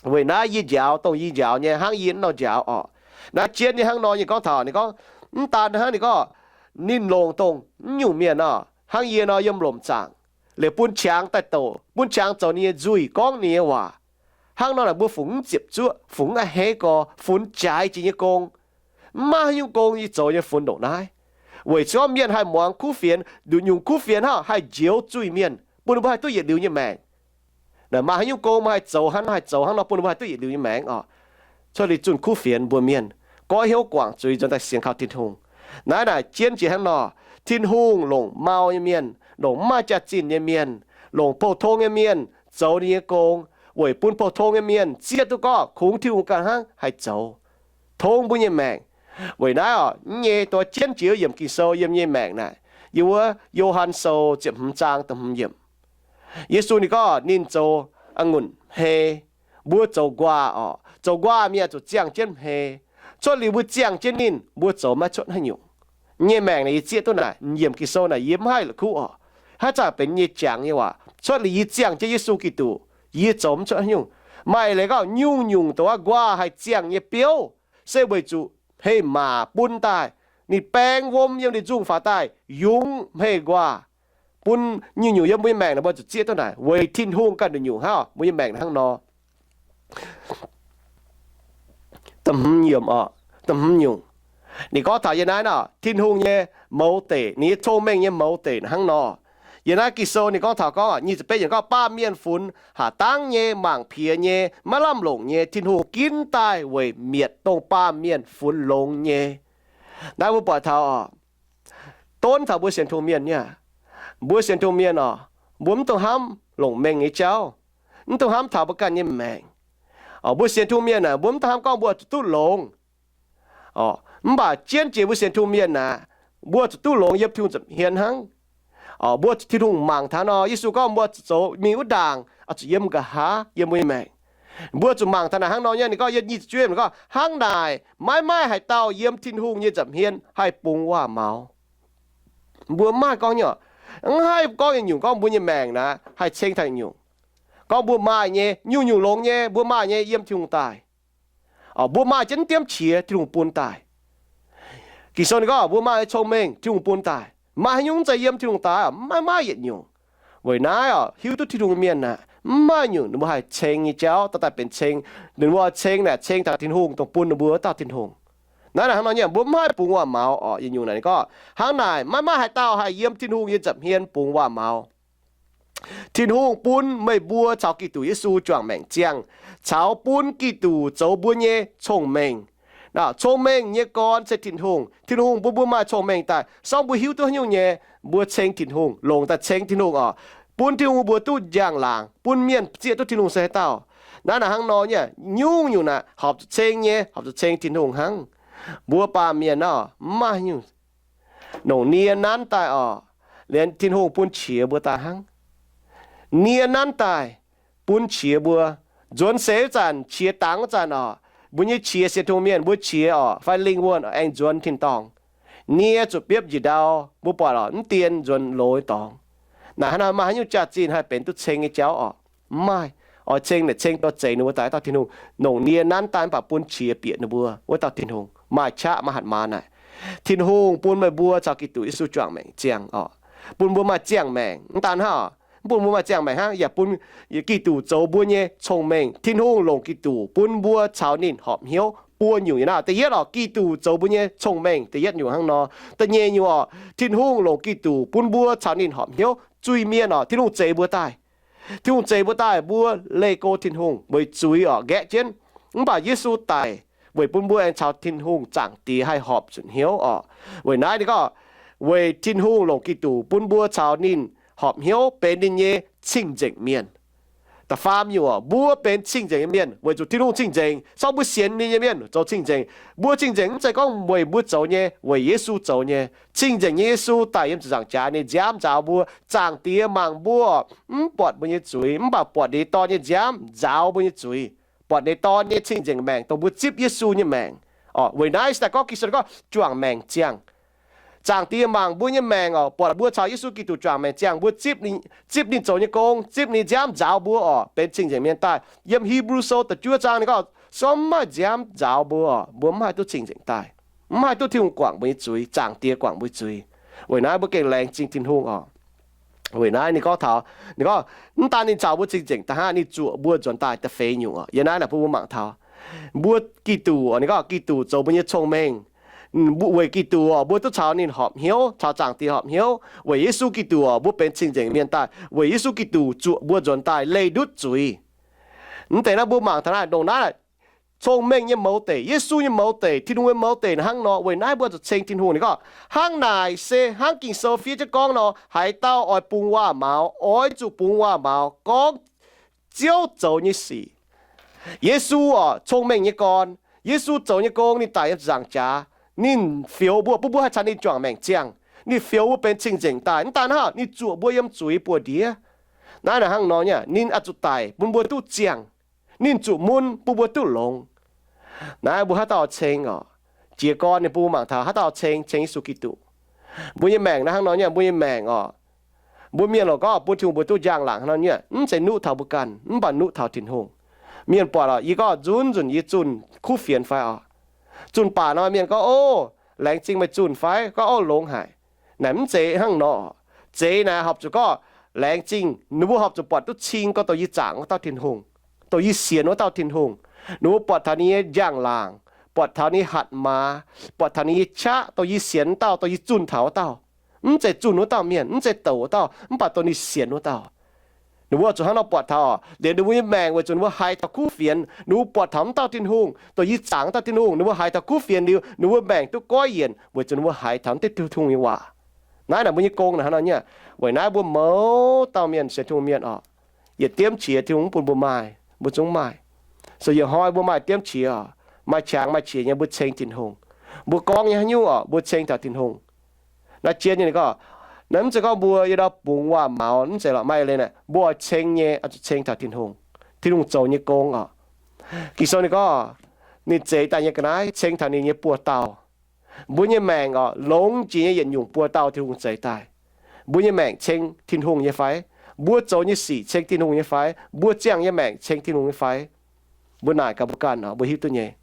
Weic naaiv yie njaaux dongh yie njaaux nyei, hnangv yie mv nor njaaux oc. Naaiv jienv nyei hnangv nor nyei gorngv taux, ninh gorngv, mv daan hnangv, ninh gorngv, ninh longc dongh mv nyungc mienh nor, hnangv yie nor yiem lomc zaangc, liuz bun qangx daaih douc, bun qangx zoux ninh nyei nzuih, gorngv ninh nyei waac. Hnangv nor naaic mbuo fungx mv ziepc zuoqv, fungx mv a'hneiv gorx, funx jaaix jiex nyei gong. Mv maaih haaix nyungc gong yie zoux nyei funx ndongc naaiv. Weic zuqc mienh haih muangx kuv fienx, nduqc nyungc kuv fienx hnangv haih njoux zuiz-mienh, bun ninh mbuo haih duqv yietc liuz nyei maengc. Naaic maaih haaix nyungc gong meih haih zoux hnangv, haih zoux hnangv nor bun ninh mbuo haih duqv yietc liuz nyei maengc oc. Cuotv liuz zunh kuv fienx mbuo mienh goiv hnyouv guangc zuiz nzuonx daaih sienx kaux Tin-Hungh. Naaiv naaic jienv jiex hnangv nor, Tin-Hungh longc mau nyei mienh, longc mv maaih jaax-zinh nyei mienh, longc pou-tong nyei mienh zoux ninh nyei gong, weic bun pou-tong nyei mienh zieqv duqv gorngv kungx Tin-Hungh ganh hnangv haih zoux, tong mbuo nyei maengc. Weic naaiv oc, nyei dongh jienv jiex yiemc Ging-Sou yiem nyei maengc naaic, yiem wuov Yo^han Sou ziepc hmz zaang da'hmz yiemc, Yesu ninh gorngv ninh zoux a'ngunc hmei, mbuo zoux nquaah oc. Zoux nquaah mienh zuqc ziangh jienv hmei. Cuotv liuz mbuo ziangh jienv ninh, mbuo zoux maiv cuotv haaix nyungc. Nyei maengc naaic yie zieqv duqv naaic, yiemc Ging-Sou naaic yie mv haih la'kuqv oc. Haaix zanc benx nyei jangx nyei waac. Cuotv liuz yie ziangh jienv Yesu Giduc, yie zoux mv cuotv haaix nyungc. Maaih leiz gorngv nyungc-nyungc dongh wuov nquaah haih ziangh nyei biouv, se weic zuqc hmei-maac bun daaih, ninh baeng wuom yiem ninh nzungh faaux daaih yungz hmei nquaah. Bun nyungc-nyungc yiem mbuo nyei maengc naaic mbuo zuqc zieqv duqv naaic, weic Tin-Hungh ganh nduqc nyungc hnangv mbuo nyei maengc hnangv nor. Da'hmz nyungc, ninh gorngv taux yie naaiv nor, Tin-Hungh nyei mouz deic, ninh nyei cong-mengh nyei mouz deic hnangv nor. Yiem naaiv Ging-Sou ninh gorngv taux gorngv nyic ziepc betv yiemc gorngv, baamh mienh funx haaix dangv nyei, mangc piex nyei, maiv lamh longc nyei, Tin-Hungh ginv daaih weic mietc dongh baamh mienh funx longx nyei. Naaiv mbuo buatc taux oc, donv taux mbuo sienx Tin-Hungh mienh nyei. Mbuo sienx Tin-Hungh mienh oc, mbuo mv dungx hnamv longc mengh nyei jauv, mv dungx hnamv taux mbuo ganh nyei maengc. Mbuo sienx Tin-Hungh mienh aeqv, mbuo mv dungx hnamv gorngv mbuo zuqc duqv longx. Mv baac jienv jiex mbuo sienx Tin-Hungh mienh aeqv, mbuo zuqc duqv longx yiem Tin-Hungh nza'hmien hnangv. Mbuo zuqc Tin-Hungh mangc taux nor, Yesu gorngv mbuo zuqc zoux mingh wuov ndaangc oix zuqc yiem nqa'haav yiem mbuo nyei maengc. Mbuo zuqc mangc taux naaic hnangv nor nyei, ninh gorngv yiem nyic ziepc juov yiemc gorngv, hnangv naaic maiv maaih haaix dauh yiem Tin-Hungh nyei nza'hmien haih bungx waac-maux. Mbuo mv haih gorngv nyei, mv haih gorngv yietc nyungc gorngv mbuo nyei maengc naaic haih ceng taux yietc nyungc. Gorngv mbuo maaih nyei, nyungc-nyungc longx nyei, mbuo maaih nyei yiem Tin-Hungh daaih. Mbuo maaih jienv diemv qiex Tin-Hungh bun daaih. Ging-Sou ninh gorngv mbuo maaih cong-mengh Tin-Hungh bun daaih. Maaih haaix nyungc mv zeiz yiem Tin-Hungh daaih? Maiv maaih yietc nyungc. Weic naaiv oc, hiuv duqv Tin-Hungh mienh aeqv, mv maaih nyungc ninh mbuo haih ceng nyei jauv daaih daaih benx ceng. Ninh mbuo ceng naaic ceng taux Tin-Hungh dongh bun ninh mbuo wuov dauh Tin-Hungh. Naaiv naaic hnangv nor nyei, mbuo mv haih bungx waac-maux oc. Yietc nyungc naaic ninh gorngv hnangv naaic, maiv maaih haaix dauh haih yiem Tin-Hungh nyei nza'hmien bungx waac-maux. Tin-Hungh bun meih mbuo caux Giduc Yesu juangc maengc ziangh, caux bun Giduc zoux mbuo nyei cong-mengh. Cong-mengh nyei gorn se Tin-Hungh. Tin-Hungh bun mbuo maaih cong-mengh daaih, sorng mbuo hiuv duqv haaix nyungc nyei, mbuo ceng Tin-Hungh, longc daaih ceng Tin-Hungh oc. Bun Tin-Hungh mbuox duqv njang-laangc, bun mienh zieqv duqv Tin-Hungh se haaix dauh. Naaiv naaic hnangv nor nyei, nyungc-nyungc naaic horpc zuqc ceng nyei, horpc zuqc ceng Tin-Hungh hnangv. Mbuo baamh mienh nor, mv maaih nyungc, nongc nie nanv daaih oc, liemh Tin-Hungh bun qiex mbuo daaih hnangv. Nie nanv daaih bun qiex mbuo. Nzuonx seix wuov zanc, qiex dangx wuov zanc oc, mbuo nyei qiex sienx Tin-Hungh mienh, mbuo qiex oc fai lingh wuonh aengx nzuonx tin-dorngh. Nie zuqc biopv njiec ndau, mbuo buatc oc, mv dien nzuonx loz dorngx. Naaic hnangv nor maaih haaix nyungc jaax-zinh haih benx duqv ceng nyei jauv oc? Mv maaih. Oix ceng naaic ceng dorh zeiz ninh mbuo daaih dauh Tin-Hungh. Nongc nie nanv daaih mv baac bun qiex bieqc ninh mbuo wuov dauh Tin-Hungh. Maaih qaqv maaih hatc maaz naaic. Tin-Hungh bun meih mbuo caux Giduc Yesu juangc maengc ziangh oc, bun mbuo maaih ziangh maengc. Mv daan hnangv, mv bun mbuo maaih ziangh maengc hnangv, yaac bun Giduc zoux mbuo nyei cong-mengh. Tin-Hungh longc Giduc bun mbuo caux ninh horpc hnyouv buo nyungc. Yie naaiv da'yietv oc, Giduc zoux mbuo nyei cong-mengh, da'yietv nyungc hnangv nor. Da'nyeic nyungc oc, Tin-Hungh longc Giduc bun mbuo caux ninh horpc hnyouv. Zuiz-mienh oc, Tin-Hungh zeix mbuo daaih. Tin-Hungh zeix mbuo daaih, mbuo leih go Tin-Hungh weic zuiz oc, nqaeqv jienv. Mv baac Yesu daic weic bun mbuo aengx caux Tin-Hungh Zaangc Diex haih horpc nzunc hnyouv oc. Weic naaiv ninh gorngv, weic Tin-Hungh longc Giduc bun mbuo caux ninh horpc hnyouv benx ninh nyei cing-nzengc mienh. Da'faam nyungc oc, mbuo benx cing-nzengc nyei mienh weic zuqc Tin-Hungh cing-nzengc, sorng mbuo sienx ninh nyei mienh zoux cing-nzengc. Mbuo cing-nzengc mv zeiz gorngv weic mbuo zoux nyei, weic Yesu zoux nyei. Cing-nzengc nyei Yesu daic yiem ziepc nzaangc jaax, ninh nziaamv nzaaux mbuo. Zaangc Diex mangc mbuo, mv buatc mbuo nyei zuiz, mv baac buatc ninh Dorn nyei nziaamv nzaaux mbuo nyei zuiz, buatc ninh Dorn nyei cing-nzengc maengc dongh mbuo zipv Yesu nyei maengc. Weic naaiv se daaih gorngv Ging-Sou gorngv juangc maengc ziangh. Zaangc Diex mangc mbuo nyei maengc oc, buatc mbuo caux Yesu Giduc juangc maengc ziangh, mbuo zipv ninh zoux nyei gong, zipv ninh nziaamv nzaaux mbuo oc, benx cing-nzengc mienh daaih. Yiem Hipv^lu Sou da'juov zaang ninh gorngv, se gorngv mv maaih nziaamv nzaaux mbuo oc, mbuo mv haih duqv cing-nzengc daaih. Mv haih duqv Tin-Hungh guangc mbuo nyei zuiz, Zaangc Diex guangc mbuo zuiz. Weic naaiv mbuo gengh laengz zingh Tin-Hungh oc. Weic naaiv ninh gorngv taux, ninh gorngv, mv daan ninh caux mbuo cing-nzengc da'hnangv, ninh zuoqc mbuo nzuonx daaih da'feix nyungc oc. Yiem naaiv naaic bun mbuo mangc taux, mbuo Giduc, ninh gorngv Giduc zoux mbuo nyei cong-mengh. Weic Giduc oc, mbuo duqv caux ninh horpc hnyouv, caux Zaangc Diex horpc hnyouv. Weic Yesu Giduc oc, mbuo benx cing-nzengc mienh daaih. Weic Yesu Giduc zuoqc mbuo nzuonx daaih leih ndutv zuiz. Mv deix naaiv mbuo mangc taux naaiv, ndongc naaiv cong-mengh nyei mouz deic, Yesu nyei mouz deic, Tin-Hungh nyei mouz deic hnangv nor. Weic naaiv mbuo zuqc ceng Tin-Hungh. Ninh gorngv, hnangv naaic se hnangv Ging-Sou fiev jienv gorngv nor, haaix dauh oix bungx waac-maux, oix zuqc bungx waac-maux gorngv Ziouv zoux nyei sic. Yesu oc, cong-mengh nyei gorn. Yesu zoux nyei gong, ninh daic yiem ziepc nzaangc jaax. Ninh fioux mbuo, bun mbuo haih caux ninh juangc maengc ziangh. Ninh fioux mbuo benx cing-nzengc daaih. Mv daan hnangv, ninh zuoqc mbuo yiem zuiz buoz-ndiev. Naaiv naaic hnangv nor nyei, ninh oix zuqc daic bun mbuo duqv ziangh. Ninh zuqc mun bun mbuo duqv longx. Naaiv mbuo haaix dauh ceng oc? Jiez gorn ninh bun mbuo mangc taux haaix dauh ceng, ceng Yesu Giduc. Mbuo nyei maengc naaiv hnangv nor nyei, mbuo nyei maengc oc. Mbuo mienh lorqc gorngv bun Tin-Hungh mbuo duqv njang-laangc hnangv nor nyei, mv zeiz nuqv taux mbuo ganh, mv baac nuqv taux Tin-Hungh. Mienh buatc oc, yie gorngv nzunc nzunc yie zunh kuv fienx fai oc. Zunh baac nor mienh gorngv, Ov, laengz zingh meih zunh fai? Gorngv, Ov, longx haic. Naaic mv zeiz hnangv nor. Zeiz naaic horpc zuqc gorngv laengz zingh, ninh mbuo horpc zuqc buatc duqv cing gorngv dongh yie zaangc wuov dauh Tin-Hungh, dongh yie sienx wuov dauh Tin-Hungh. Ninh mbuo buatc taux ninh nyei njang-laangc, buatc taux ninh nyei hatc maaz, buatc taux ninh nyei qaqv, dongh yie sienx wuov dauh, dongh yie zunh taux wuov dauh. Mv zeiz zunh wuov dauh mienh, mv zeiz douc wuov dauh, mv baac dongh ninh sienx wuov dauh. Ninh mbuo zuqc hnangv nor buatc taux oc, liemh ninh mbuo nyei maengc weic zuqc ninh mbuo haiz taux kuv fienx, ninh mbuo buatc taux wuov dauh Tin-Hungh, dongh yie zaangc wuov dauh Tin-Hungh, ninh mbuo haiz taux kuv fienx liuz, ninh mbuo maengc duqv goiv yienc weic zuqc ninh mbuo haiz taux wuov deix Tin-Hungh nyei waac. Naaiv naaic mbuo nyei gong naaic hnangv nor nyei. Weic naaiv mbuo mouz dauh mienh sienx Tin-Hungh mienh oc, yietc diemv qiex Tin-Hungh mv bun mbuo maaih, mbuo zungv maaih. So yietc hnoi mbuo maaih diemv qiex oc, maaih qangx maaih qiex nyei mbuo ceng Tin-Hungh. Mbuo gorngv nyei haaix nyungc oc, mbuo ceng taux Tin-Hungh. Naaiv jien nyei ninh gorngv, naaiv mv zeiz gorngv mbuo yiem ndau bungx waac-maux, mv zeiz lorqc, maaih leiz naaic mbuo oix ceng nyei, oix zuqc ceng taux Tin-Hungh, Tin-Hungh zoux nyei gong oc. Ging-Sou ninh gorngv, ninh zeix daaih nyei ga'naaiv ceng taux ninh nyei buoz-dauh. Mbuo nyei maengc oc, longx jiex nyei yietc nyungc buoz-dauh Tin-Hungh zeix daaih. Mbuo nyei maengc ceng Tin-Hungh nyei fai? Mbuo zoux nyei sic ceng Tin-Hungh nyei fai? Mbuo ziangh nyei maengc ceng Tin-Hungh nyei fai? Mbuo naaic gaax mbuo ganh oc, mbuo hiuv duqv nyei.